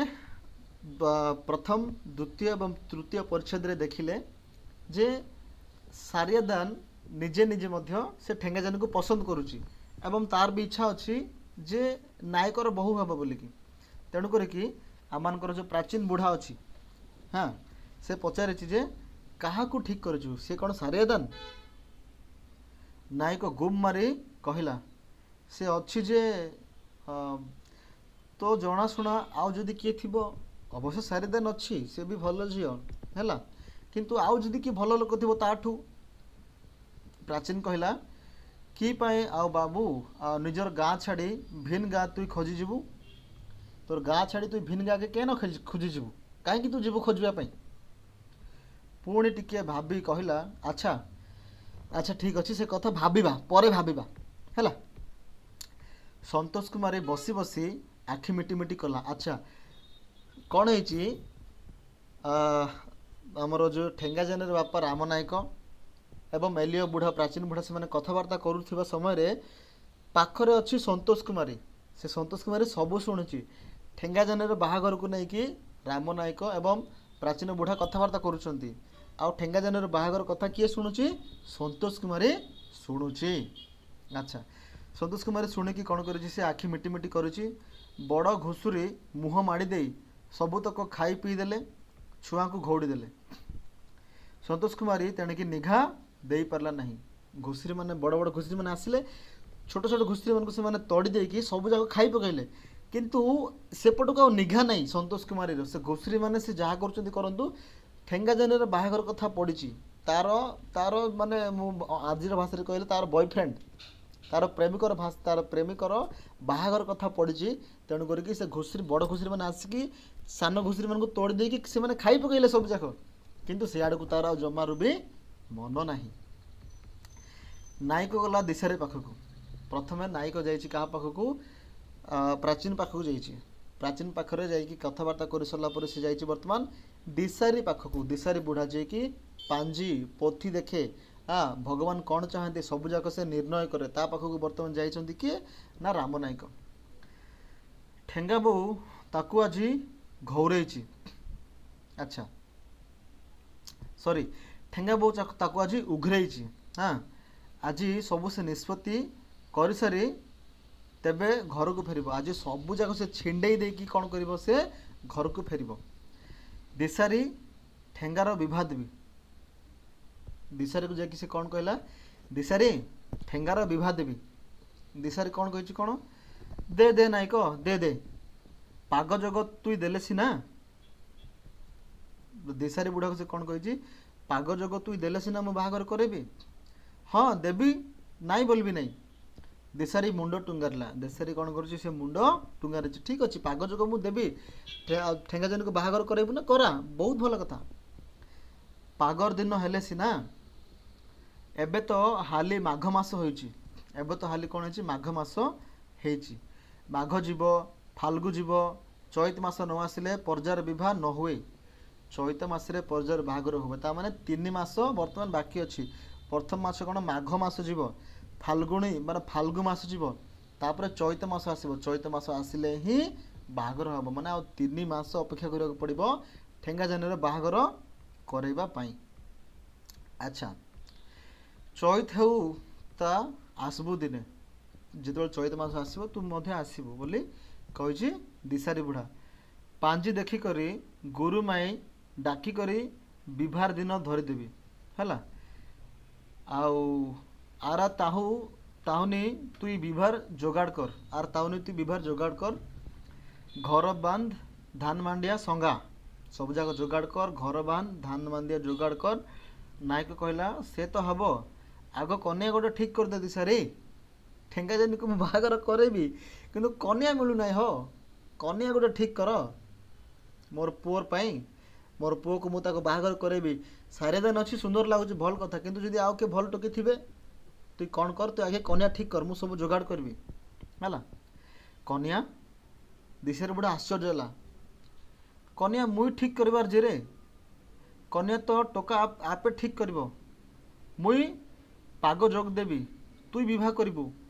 ପ୍ରଥମ, ଦ୍ୱିତୀୟ ଏବଂ ତୃତୀୟ ପରିଚ୍ଛେଦରେ ଦେଖିଲେ ଯେ ସାରିଆଦାନ ନିଜେ ନିଜେ ମଧ୍ୟ ସେ ଠେଙ୍ଗାଜାନକୁ ପସନ୍ଦ କରୁଛି ଏବଂ ତାର ବି ଇଚ୍ଛା ଅଛି ଯେ ନାୟକର ବୋହୂ ହେବ ବୋଲିକି। ତେଣୁ କରିକି ଆମମାନଙ୍କର ଯେଉଁ ପ୍ରାଚୀନ ବୁଢ଼ା ଅଛି, ହଁ, ସେ ପଚାରିଛି ଯେ କାହାକୁ ଠିକ୍ କରିଛୁ, ସେ କ'ଣ ସାରିଆଦାନ? ନାୟକ ଗୁମ୍ ମାରି କହିଲା, ସେ ଅଛି ଯେ ତୋ ଜଣାଶୁଣା ଆଉ ଯଦି କିଏ ଥିବ। ଅବଶ୍ୟ ସାରିଆଦାନ ଅଛି, ସେ ବି ଭଲ ଝିଅ ହେଲା, କିନ୍ତୁ ଆଉ ଯଦି କିଏ ଭଲ ଲୋକ ଥିବ ତାଠୁ। ପ୍ରାଚୀନ କହିଲା, କି ପାଇଁ ଆଉ ବାବୁ ନିଜର ଗାଁ ଛାଡ଼ି ଭିନ୍ ଗାଁ ତୁଇ ଖୋଜିଯିବୁ? ତୋର ଗାଁ ଛାଡ଼ି ତୁଇ ଭିନ୍ ଗାଁକେ କେନ ଖୋଜିଯିବୁ? କାହିଁକି ତୁ ଯିବୁ ଖୋଜିବା ପାଇଁ? ପୁଣି ଟିକିଏ ଭାବି କହିଲା, ଆଚ୍ଛା ଆଚ୍ଛା, ଠିକ୍ ଅଛି, ସେ କଥା ଭାବିବା ପରେ ଭାବିବା ହେଲା। ସନ୍ତୋଷ କୁମାରୀ ବସି ବସି ଆଖି ମିଟି ମିଟି କଲା। ଆଚ୍ଛା, କ'ଣ ହେଇଛି? ଆମର ଯେଉଁ ଠେଙ୍ଗାଜାନିର ବାପା ରାମ ନାୟକ ଏବଂ ଏଲିଓ ବୁଢ଼ା, ପ୍ରାଚୀନ ବୁଢ଼ା, ସେମାନେ କଥାବାର୍ତ୍ତା କରୁଥିବା ସମୟରେ ପାଖରେ ଅଛି ସନ୍ତୋଷ କୁମାରୀ। ସେ ସନ୍ତୋଷ କୁମାରୀ ସବୁ ଶୁଣୁଛି। ଠେଙ୍ଗାଜାନିର ବାହାଘରକୁ ନେଇକି ରାମ ନାୟକ ଏବଂ ପ୍ରାଚୀନ ବୁଢ଼ା କଥାବାର୍ତ୍ତା କରୁଛନ୍ତି, ଆଉ ଠେଙ୍ଗାଜାନିର ବାହାଘର କଥା କିଏ ଶୁଣୁଛି? ସନ୍ତୋଷ କୁମାରୀ ଶୁଣୁଛି। ଆଚ୍ଛା, ସନ୍ତୋଷ କୁମାରୀ ଶୁଣିକି କ'ଣ କରିଛି? ସେ ଆଖି ମିଟି ମିଟି କରୁଛି। ବଡ଼ ଘୁଷୁରୀ ମୁହଁ ମାଡ଼ି ଦେଇ ସବୁତକ ଖାଇ ପିଇ ଦେଲେ, ଛୁଆଙ୍କୁ ଘଉଡ଼ି ଦେଲେ। ସନ୍ତୋଷ କୁମାରୀ ତେଣିକି ନିଘା ଦେଇପାରିଲା ନାହିଁ। ଘୁଷୁରୀମାନେ, ବଡ଼ ବଡ଼ ଘୁଷୁରୀମାନେ ଆସିଲେ, ଛୋଟ ଛୋଟ ଘୁଷୁରୀମାନଙ୍କୁ ସେମାନେ ତଡ଼ି ଦେଇକି ସବୁ ଯାକ ଖାଇ ପକାଇଲେ, କିନ୍ତୁ ସେପଟକୁ ଆଉ ନିଘା ନାହିଁ ସନ୍ତୋଷ କୁମାରୀର। ସେ ଘୁଷୁରୀମାନେ ସେ ଯାହା କରୁଛନ୍ତି କରନ୍ତୁ, ଠେଙ୍ଗାଜାନିର ବାହାଘର କଥା ପଡ଼ିଛି। ତାର ମାନେ ମୁଁ ଆଜିର ଭାଷାରେ କହିଲେ ତାର ବୟଫ୍ରେଣ୍ଡ, ତାର ପ୍ରେମିକର, ତାର ପ୍ରେମିକର ବାହାଘର କଥା ପଡ଼ିଛି। ତେଣୁ କରିକି ସେ ଘୁଷୁରୀ, ବଡ଼ ଘୁଷୁରୀମାନେ ଆସିକି ସାନ ଘୁଷୁରୀମାନଙ୍କୁ ତୋଡ଼ି ଦେଇକି ସେମାନେ ଖାଇ ପକାଇଲେ ସବୁ ଯାକ, କିନ୍ତୁ ସିଆଡ଼କୁ ତାର ଆଉ ଜମାରୁ ବି ମନ ନାହିଁ। ନାୟକ ଗଲା ଦିଶାରୀ ପାଖକୁ। ପ୍ରଥମେ ନାୟକ ଯାଇଛି କାହା ପାଖକୁ? ପ୍ରାଚୀନ ପାଖକୁ ଯାଇଛି। ପ୍ରାଚୀନ ପାଖରେ ଯାଇକି କଥାବାର୍ତ୍ତା କରିସାରିଲା ପରେ ସେ ଯାଇଛି ବର୍ତ୍ତମାନ ଦିଶାରୀ ପାଖକୁ। ଦିଶାରୀ ବୁଢ଼ା ଯିଏକି ପାଞ୍ଜି ପୋଥି ଦେଖେ, ହଁ, ଭଗବାନ କ'ଣ ଚାହାନ୍ତି ସବୁଯାକ ସେ ନିର୍ଣ୍ଣୟ କରେ, ତା ପାଖକୁ ବର୍ତ୍ତମାନ ଯାଇଛନ୍ତି କିଏ ନା ରାମ ନାୟକ। ଠେଙ୍ଗା ବୋଉ ତାକୁ ଆଜି ଘଉରେଇଛି। ଆଚ୍ଛା, ସରି, ଠେଙ୍ଗା ବୋଉ ତାକୁ ଆଜି ଉଘରେଇଛି। ହଁ, ଆଜି ସବୁ ସେ ନିଷ୍ପତ୍ତି କରିସାରି ତେବେ ଘରକୁ ଫେରିବ। ଆଜି ସବୁ ଯାକ ସେ ଛିଣ୍ଡେଇ ଦେଇକି କ'ଣ କରିବ, ସେ ଘରକୁ ଫେରିବ। ଦିଶାରୀ ଠେଙ୍ଗାର ବିଭା ଦେବି। ଦିଶାରୀକୁ ଯାଇକି ସେ କ'ଣ କହିଲା? ଦିଶାରୀ, ଠେଙ୍ଗାର ବିଭା ଦେବି। ଦିଶାରୀ କ'ଣ କହିଛି? କ'ଣ ଦେ ଦେ ନାୟକ, ଦେ ଦେ, ପାଗ ଯୋଗ ତୁଇ ଦେଲେ ସିନା। ଦିଶାରୀ ବୁଢ଼ାକୁ ସେ କ'ଣ କହିଛି? ପାଗ ଯୋଗ ତୁଇ ଦେଲେ ସିନା ମୁଁ ବାହାଘର କରେଇବି। ହଁ ଦେବି, ନାଇଁ ବୋଲିବି ନାଇଁ। ଦିଶାରୀ ମୁଣ୍ଡ ଟୁଙ୍ଗାରିଲା। ଦିଶାରୀ କ'ଣ କରୁଛି? ସେ ମୁଣ୍ଡ ଟୁଙ୍ଗାରିଛି। ଠିକ୍ ଅଛି, ପାଗ ଯୋଗ ମୁଁ ଦେବି, ଠେଙ୍ଗା ଜନକୁ ବାହାଘର କରେଇବୁ ନା କରା, ବହୁତ ଭଲ କଥା। ପାଗର ଦିନ ହେଲେ ସିନା। ଏବେ ତ ହାଲି ମାଘ ମାସ ହୋଇଛି। ଏବେ ତ ହାଲି କ'ଣ ହେଇଛି? ମାଘ ମାସ ହେଇଛି। ମାଘ ଯିବ, ଫାଲ୍ଗୁ ଯିବ, ଚୈତ ମାସ ନ ଆସିଲେ ପର୍ଜାର ବିବାହ ନ ହୁଏ। ଚୈତ ମାସରେ ପର୍ଜାର ବାହାଘର ହୁଏ। ତା ମାନେ 3 ମାସ ବର୍ତ୍ତମାନ ବାକି ଅଛି। ପ୍ରଥମ ମାସ କ'ଣ? ମାଘ ମାସ ଯିବ, ଫାଲ୍ଗୁଣୀ ମାନେ ଫାଲ୍ଗୁ ମାସ ଯିବ, ତାପରେ ଚୈତ ମାସ ଆସିବ। ଚୈତ ମାସ ଆସିଲେ ହିଁ ବାହାଘର ହେବ। ମାନେ ଆଉ 3 ମାସ ଅପେକ୍ଷା କରିବାକୁ ପଡ଼ିବ ଠେଙ୍ଗା ଜାନିର ବାହାଘର କରାଇବା ପାଇଁ। ଆଚ୍ଛା, ଚୈତ ହେଉ ତା ଆସିବୁ ଦିନେ। ଯେତେବେଳେ ଚୈତ ମାସ ଆସିବ ତୁ ମଧ୍ୟ ଆସିବୁ ବୋଲି କହିଛି ଦିଶାରୀ ବୁଢ଼ା। ପାଞ୍ଜି ଦେଖିକରି ଗୁରୁମାଇ ଡାକିକରି ବିଭାର ଦିନ ଧରିଦେବି। ହେଲା, ଆଉ ଆରା ତାହୁ ତାହୁନି ତୁଇ ବିଭାର ଯୋଗାଡ଼ କର। ଆର ତାହୁନି ତୁଇ ବିଭାର ଯୋଗାଡ଼ କର, ଘର ବାନ୍ଧ, ଧାନ ମାଣ୍ଡିଆ ସଙ୍ଗା, ସବୁ ଯାକ ଯୋଗାଡ଼ କର, ଘର ବାନ୍ଧ, ଧାନ ମାଣ୍ଡିଆ ଯୋଗାଡ଼ କର। ନାୟକ କହିଲା, ସେ ତ ହବ, ଆଗ କନ୍ୟା ଗୋଟେ ଠିକ୍ କରିଦେ ଦିଶାରୀ। ଠେଙ୍ଗା ଜାନିକୁ ମୁଁ ବାହାଘର କରେଇବି, କିନ୍ତୁ କନ୍ୟା ମିଳୁନାହିଁ ହୋ। କନ୍ୟା ଗୋଟେ ଠିକ୍ କର ମୋର ପୁଅର ପାଇଁ। ମୋର ପୁଅକୁ ମୁଁ ତାକୁ ବାହାଘର କରେଇବି। ସାରିଦାନ ଅଛି, ସୁନ୍ଦର ଲାଗୁଛି, ଭଲ କଥା, କିନ୍ତୁ ଯଦି ଆଉ କିଏ ଭଲ ଟୋକି ଥିବେ? ତୁଇ କ'ଣ କର, ତୁ ଆଗେ କନ୍ୟା ଠିକ୍ କର, ମୁଁ ସବୁ ଯୋଗାଡ଼ କରିବି। ହେଲା, କନ୍ୟା? ଦିଶାରୀ ବୁଢ଼ା ଆଶ୍ଚର୍ଯ୍ୟ ହେଲା। କନ୍ୟା ମୁଇଁ ଠିକ୍ କରିବାର ଯେରେ? କନ୍ୟା ତ ଟୋକା ଆପେ ଠିକ୍ କରିବ। ମୁଇଁ ପାଗ ଯୋଗ ଦେବି, ତୁଇ ବିବାହ କରିବୁ,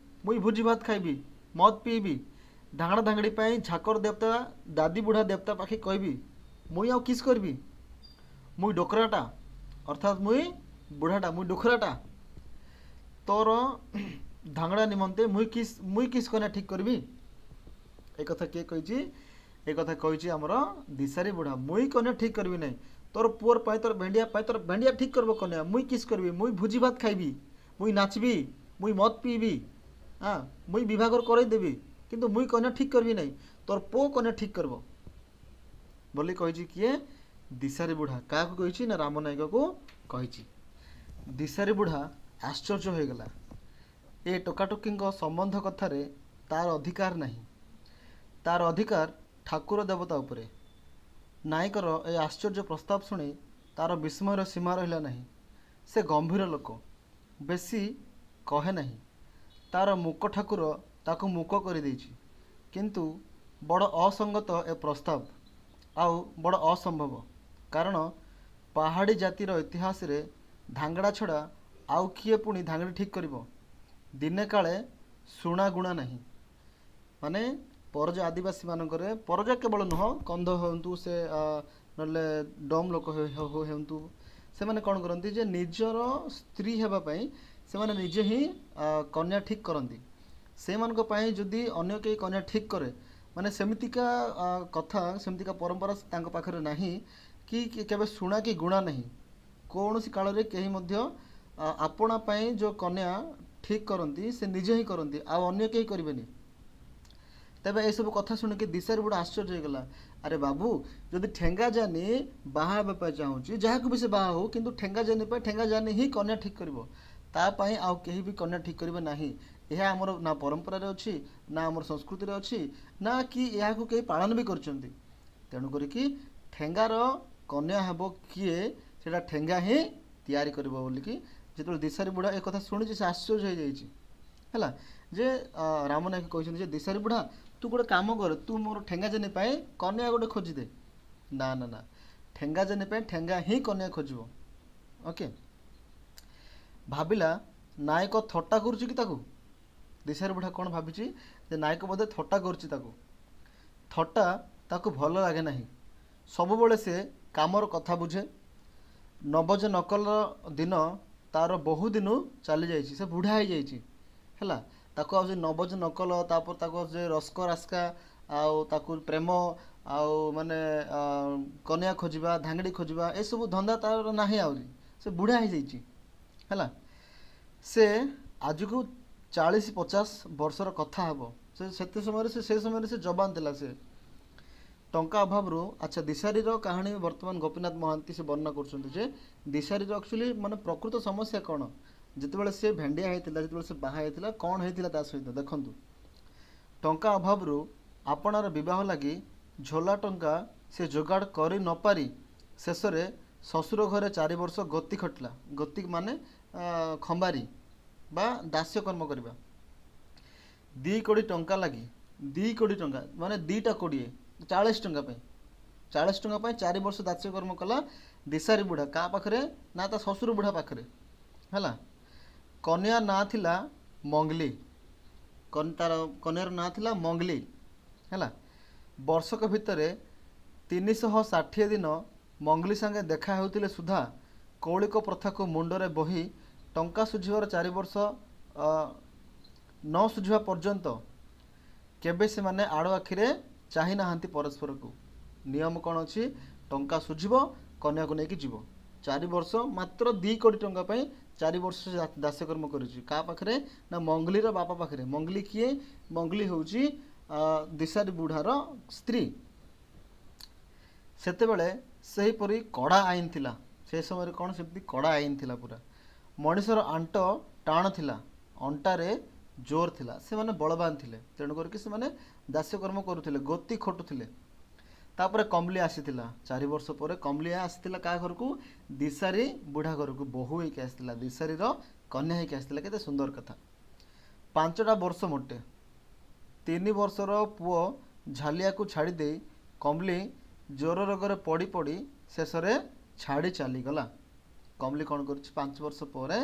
ମୁଇଁ ଭୋଜି ଭାତ ଖାଇବି, ମଦ ପିଇବି, ଧାଙ୍ଗଡ଼ା ଧାଙ୍ଗଡ଼ି ପାଇଁ ଝାକର ଦେବତା ଦାଦି ବୁଢ଼ା ଦେବତା ପାଖେ କହିବି। ମୁଇଁ ଆଉ କିସ୍ କରିବି? ମୁଇଁ ଡୋକରାଟା, ଅର୍ଥାତ୍ ମୁଇଁ ବୁଢ଼ାଟା, ମୁଇଁ ଡୋଖରାଟା, ତୋର ଧାଙ୍ଗଡ଼ା ନିମନ୍ତେ ମୁଇଁ କିସ୍ କନ୍ୟା ଠିକ୍ କରିବି? ଏ କଥା କିଏ କହିଛି? ଏ କଥା କହିଛି ଆମର ଦିଶାରୀ ବୁଢ଼ା। ମୁଇଁ କନ୍ୟା ଠିକ୍ କରିବି ନାହିଁ, ତୋର ପୁଅର ପାଇଁ, ତୋର ଭେଣ୍ଡିଆ ପାଇଁ ତୋର ଭେଣ୍ଡିଆ ଠିକ୍ କରିବ କନ୍ୟା। ମୁଇଁ କିସ୍ କରିବି? ମୁଇଁ ଭୋଜି ଭାତ ଖାଇବି, ମୁଇଁ ନାଚିବି, ମୁଇଁ ମଦ ପିଇବି, ହଁ, ମୁଇଁ ବିବାହଘର କରେଇଦେବି, କିନ୍ତୁ ମୁଇଁ କନ୍ୟା ଠିକ୍ କରିବି ନାହିଁ। ତୋର ପୁଅ କନ୍ୟା ଠିକ୍ କରିବ ବୋଲି କହିଛି କିଏ? ଦିଶାରୀ ବୁଢ଼ା। କାହାକୁ କହିଛି ନା ରାମ ନାୟକକୁ କହିଛି। ଦିଶାରୀ ବୁଢ଼ା ଆଶ୍ଚର୍ଯ୍ୟ ହୋଇଗଲା। ଏ ଟୋକାଟୋକିଙ୍କ ସମ୍ବନ୍ଧ କଥାରେ ତାର ଅଧିକାର ନାହିଁ। ତାର ଅଧିକାର ଠାକୁର ଦେବତା ଉପରେ। ନାୟକର ଏ ଆଶ୍ଚର୍ଯ୍ୟ ପ୍ରସ୍ତାବ ଶୁଣି ତାର ବିସ୍ମୟର ସୀମା ରହିଲା ନାହିଁ। ସେ ଗମ୍ଭୀର ଲୋକ, ବେଶୀ କହେ ନାହିଁ। ତାର ମୂକ ଠାକୁର ତାକୁ ମୂକ କରିଦେଇଛି। କିନ୍ତୁ ବଡ଼ ଅସଙ୍ଗତ ଏ ପ୍ରସ୍ତାବ, ଆଉ ବଡ଼ ଅସମ୍ଭବ। କାରଣ ପାହାଡ଼ି ଜାତିର ଇତିହାସରେ ଧାଙ୍ଗଡ଼ା ଛଡ଼ା ଆଉ କିଏ ପୁଣି ଧାଙ୍ଗଡ଼ି ଠିକ୍ କରିବ? ଦିନେ କାଳେ ଶୁଣାଗୁଣା ନାହିଁ। ମାନେ ପରଜା ଆଦିବାସୀ ମାନଙ୍କରେ, ପରଜା କେବଳ ନୁହଁ, କନ୍ଧ ହୁଅନ୍ତୁ ସେ ନହେଲେ ଡମ୍ ଲୋକ ହୁଅନ୍ତୁ, ସେମାନେ କ'ଣ କରନ୍ତି ଯେ ନିଜର ସ୍ତ୍ରୀ ହେବା ପାଇଁ ସେମାନେ ନିଜେ ହିଁ କନ୍ୟା ଠିକ୍ କରନ୍ତି। ସେଇମାନଙ୍କ ପାଇଁ ଯଦି ଅନ୍ୟ କେହି କନ୍ୟା ଠିକ୍ କରେ, ମାନେ ସେମିତିକା କଥା, ସେମିତିକା ପରମ୍ପରା ତାଙ୍କ ପାଖରେ ନାହିଁ କି କେବେ ଶୁଣା କି ଗୁଣା ନାହିଁ। କୌଣସି କାଳରେ କେହି ମଧ୍ୟ ଆପଣା ପାଇଁ ଯେଉଁ କନ୍ୟା ଠିକ୍ କରନ୍ତି, ସେ ନିଜେ ହିଁ କରନ୍ତି, ଆଉ ଅନ୍ୟ କେହି କରିବେନି। ତେବେ ଏସବୁ କଥା ଶୁଣିକି ଦିଶାରୀ ବୁଢ଼ା ଆଶ୍ଚର୍ଯ୍ୟ ହେଇଗଲା। ଆରେ ବାବୁ, ଯଦି ଠେଙ୍ଗା ଜାନି ବାହା ହେବା ପାଇଁ ଚାହୁଁଛି, ଯାହାକୁ ବି ସେ ବାହା ହଉ, କିନ୍ତୁ ଠେଙ୍ଗା ଜାନି ପାଇଁ ଠେଙ୍ଗା ଜାନି ହିଁ କନ୍ୟା ଠିକ୍ କରିବ। ତା ପାଇଁ ଆଉ କେହି ବି କନ୍ୟା ଠିକ୍ କରିବେ ନାହିଁ। ଏହା ଆମର ନା ପରମ୍ପରାରେ ଅଛି, ନା ଆମର ସଂସ୍କୃତିରେ ଅଛି, ନା କି ଏହାକୁ କେହି ପାଳନ ବି କରିଛନ୍ତି। ତେଣୁ କରିକି ଠେଙ୍ଗାର କନ୍ୟା ହେବ କିଏ, ସେଇଟା ଠେଙ୍ଗା ହିଁ ତିଆରି କରିବ ବୋଲିକି ଯେତେବେଳେ ଦିଶାରୀ ବୁଢ଼ା ଏ କଥା ଶୁଣିଛି, ସେ ଆଶ୍ଚର୍ଯ୍ୟ ହେଇଯାଇଛି। ହେଲା ଯେ ରାମ ନାୟକ କହିଛନ୍ତି ଯେ ଦିଶାରୀ ବୁଢ଼ା, ତୁ ଗୋଟେ କାମ କର, ତୁ ମୋର ଠେଙ୍ଗା ଜେନି ପାଇଁ କନ୍ୟା ଗୋଟେ ଖୋଜିଦେ। ନା ନା ନା, ଠେଙ୍ଗା ଜେନି ପାଇଁ ଠେଙ୍ଗା ହିଁ କନ୍ୟା ଖୋଜିବ। ଓକେ, ଭାବିଲା ନାୟକ ଥଟ୍ଟା କରୁଛି କି ତାକୁ। ଦିଶାରୀ ବୁଢ଼ା କ'ଣ ଭାବିଛି ଯେ ନାୟକ ବୋଧେ ଥଟ୍ଟା କରୁଛି ତାକୁ। ଥଟ୍ଟା ତାକୁ ଭଲ ଲାଗେ ନାହିଁ। ସବୁବେଳେ ସେ କାମର କଥା ବୁଝେ। ନବଜ ନକଲର ଦିନ ତାର ବହୁ ଦିନୁ ଚାଲିଯାଇଛି। ସେ ବୁଢ଼ା ହେଇଯାଇଛି, ହେଲା। ତାକୁ ଆଉ ସେ ନବଜ ନକଲ, ତାପରେ ତାକୁ ଆଉ ସେ ରସ୍କ ରାସ୍କା, ଆଉ ତାକୁ ପ୍ରେମ, ଆଉ ମାନେ କନ୍ୟା ଖୋଜିବା, ଧାଙ୍ଗଡ଼ି ଖୋଜିବା, ଏସବୁ ଧନ୍ଦା ତାର ନାହିଁ ଆହୁରି। ସେ ବୁଢ଼ା ହେଇଯାଇଛି, ହେଲା। ସେ ଆଜକୁ 40-50 ବର୍ଷର କଥା ହେବ। ସେ ସେତେ ସମୟରେ ସେ ସମୟରେ ସେ ଯବାନ ଥିଲା। ସେ ଟଙ୍କା ଅଭାବରୁ, ଆଚ୍ଛା, ଦିଶାରୀର କାହାଣୀ ବର୍ତ୍ତମାନ ଗୋପୀନାଥ ମହାନ୍ତି ସେ ବର୍ଣ୍ଣନା କରୁଛନ୍ତି ଯେ ଦିଶାରୀର ଆକ୍ଚୁଆଲି ମାନେ ପ୍ରକୃତ ସମସ୍ୟା କ'ଣ, ଯେତେବେଳେ ସେ ଭେଣ୍ଡିଆ ହେଇଥିଲା, ଯେତେବେଳେ ସେ ବାହା ହେଇଥିଲା, କ'ଣ ହେଇଥିଲା ତା ସହିତ ଦେଖନ୍ତୁ। ଟଙ୍କା ଅଭାବରୁ ଆପଣାର ବିବାହ ଲାଗି ଝୋଲା ଟଙ୍କା ସେ ଯୋଗାଡ଼ କରି ନପାରି ଶେଷରେ ଶ୍ୱଶୁର ଘରେ 4 ବର୍ଷ ଗତି ଖଟିଲା। ଗତି ମାନେ ଖମ୍ବାରି ବା ଦାସ୍ୟ କର୍ମ କରିବା। 2 କୋଡ଼ି ଟଙ୍କା ଲାଗି, 2 କୋଡ଼ି ଟଙ୍କା ମାନେ 2ଟା 20, 40 ଟଙ୍କା ପାଇଁ, 40 ଟଙ୍କା ପାଇଁ 4 ବର୍ଷ ଦାସ୍ୟ କର୍ମ କଲା ଦିଶାରୀ ବୁଢ଼ା। କାହା ପାଖରେ? ନା ତା ଶ୍ୱଶୁର ବୁଢ଼ା ପାଖରେ, ହେଲା। କନ୍ୟା ନାଁ ଥିଲା ମଙ୍ଗଲି। ତାର କନ୍ୟାର ନାଁ ଥିଲା ମଙ୍ଗଲି, ହେଲା। ବର୍ଷକ ଭିତରେ 360 ଦିନ ମଙ୍ଗଲି ସାଙ୍ଗେ ଦେଖା ହେଉଥିଲେ ସୁଦ୍ଧା କୌଳିକ ପ୍ରଥାକୁ ମୁଣ୍ଡରେ ବୋହି ଟଙ୍କା ଶୁଝିବାର 4 ବର୍ଷ ନ ଶୁଝିବା ପର୍ଯ୍ୟନ୍ତ କେବେ ସେମାନେ ଆଡ଼ ଆଖିରେ ଚାହିଁ ନାହାନ୍ତି ପରସ୍ପରକୁ। ନିୟମ କ'ଣ ଅଛି? ଟଙ୍କା ଶୁଝିବ, କନ୍ୟାକୁ ନେଇକି ଯିବ। 4 ବର୍ଷ, ମାତ୍ର 2 କୋଟି ଟଙ୍କା ପାଇଁ 4 ବର୍ଷ ସେ ଦାସ୍ୟକର୍ମ କରିଛି। କାହା ପାଖରେ? ନା ମଙ୍ଗଲିର ବାପା ପାଖରେ। ମଙ୍ଗଲି କିଏ? ମଙ୍ଗଲି ହେଉଛି ଦିଶାରୀ ବୁଢ଼ାର ସ୍ତ୍ରୀ। ସେତେବେଳେ ସେହିପରି କଡ଼ା ଆଇନ ଥିଲା। ସେ ସମୟରେ କ'ଣ ସେମିତି କଡ଼ା ଆଇନ ଥିଲା ପୁରା। ମଣିଷର ଆଣ୍ଟ ଟାଣ ଥିଲା, ଅଣ୍ଟାରେ ଜୋର ଥିଲା, ସେମାନେ ବଳବାନ ଥିଲେ, ତେଣୁ କରିକି ସେମାନେ ଦାସ୍ୟକର୍ମ କରୁଥିଲେ, ଗୋତି ଖଟୁଥିଲେ। ତାପରେ କମଲି ଆସିଥିଲା। 4 ବର୍ଷ ପରେ କମଲିଆ ଆସିଥିଲା କାହା ଘରକୁ? ଦିଶାରୀ ବୁଢ଼ା ଘରକୁ ବୋହୂ ହେଇକି ଆସିଥିଲା, ଦିଶାରୀର କନ୍ୟା ହେଇକି ଆସିଥିଲା। କେତେ ସୁନ୍ଦର କଥା। 5ଟା ବର୍ଷ ମୋଟେ 3 ବର୍ଷର ପୁଅ ଝାଲିଆକୁ ଛାଡ଼ି ଦେଇ କମଲି ଜ୍ୱର ରୋଗରେ ପଡ଼ି ପଡ଼ି ଶେଷରେ ଛାଡ଼ି ଚାଲିଗଲା। କମଲି କ'ଣ କରୁଛି? 5 ବର୍ଷ ପରେ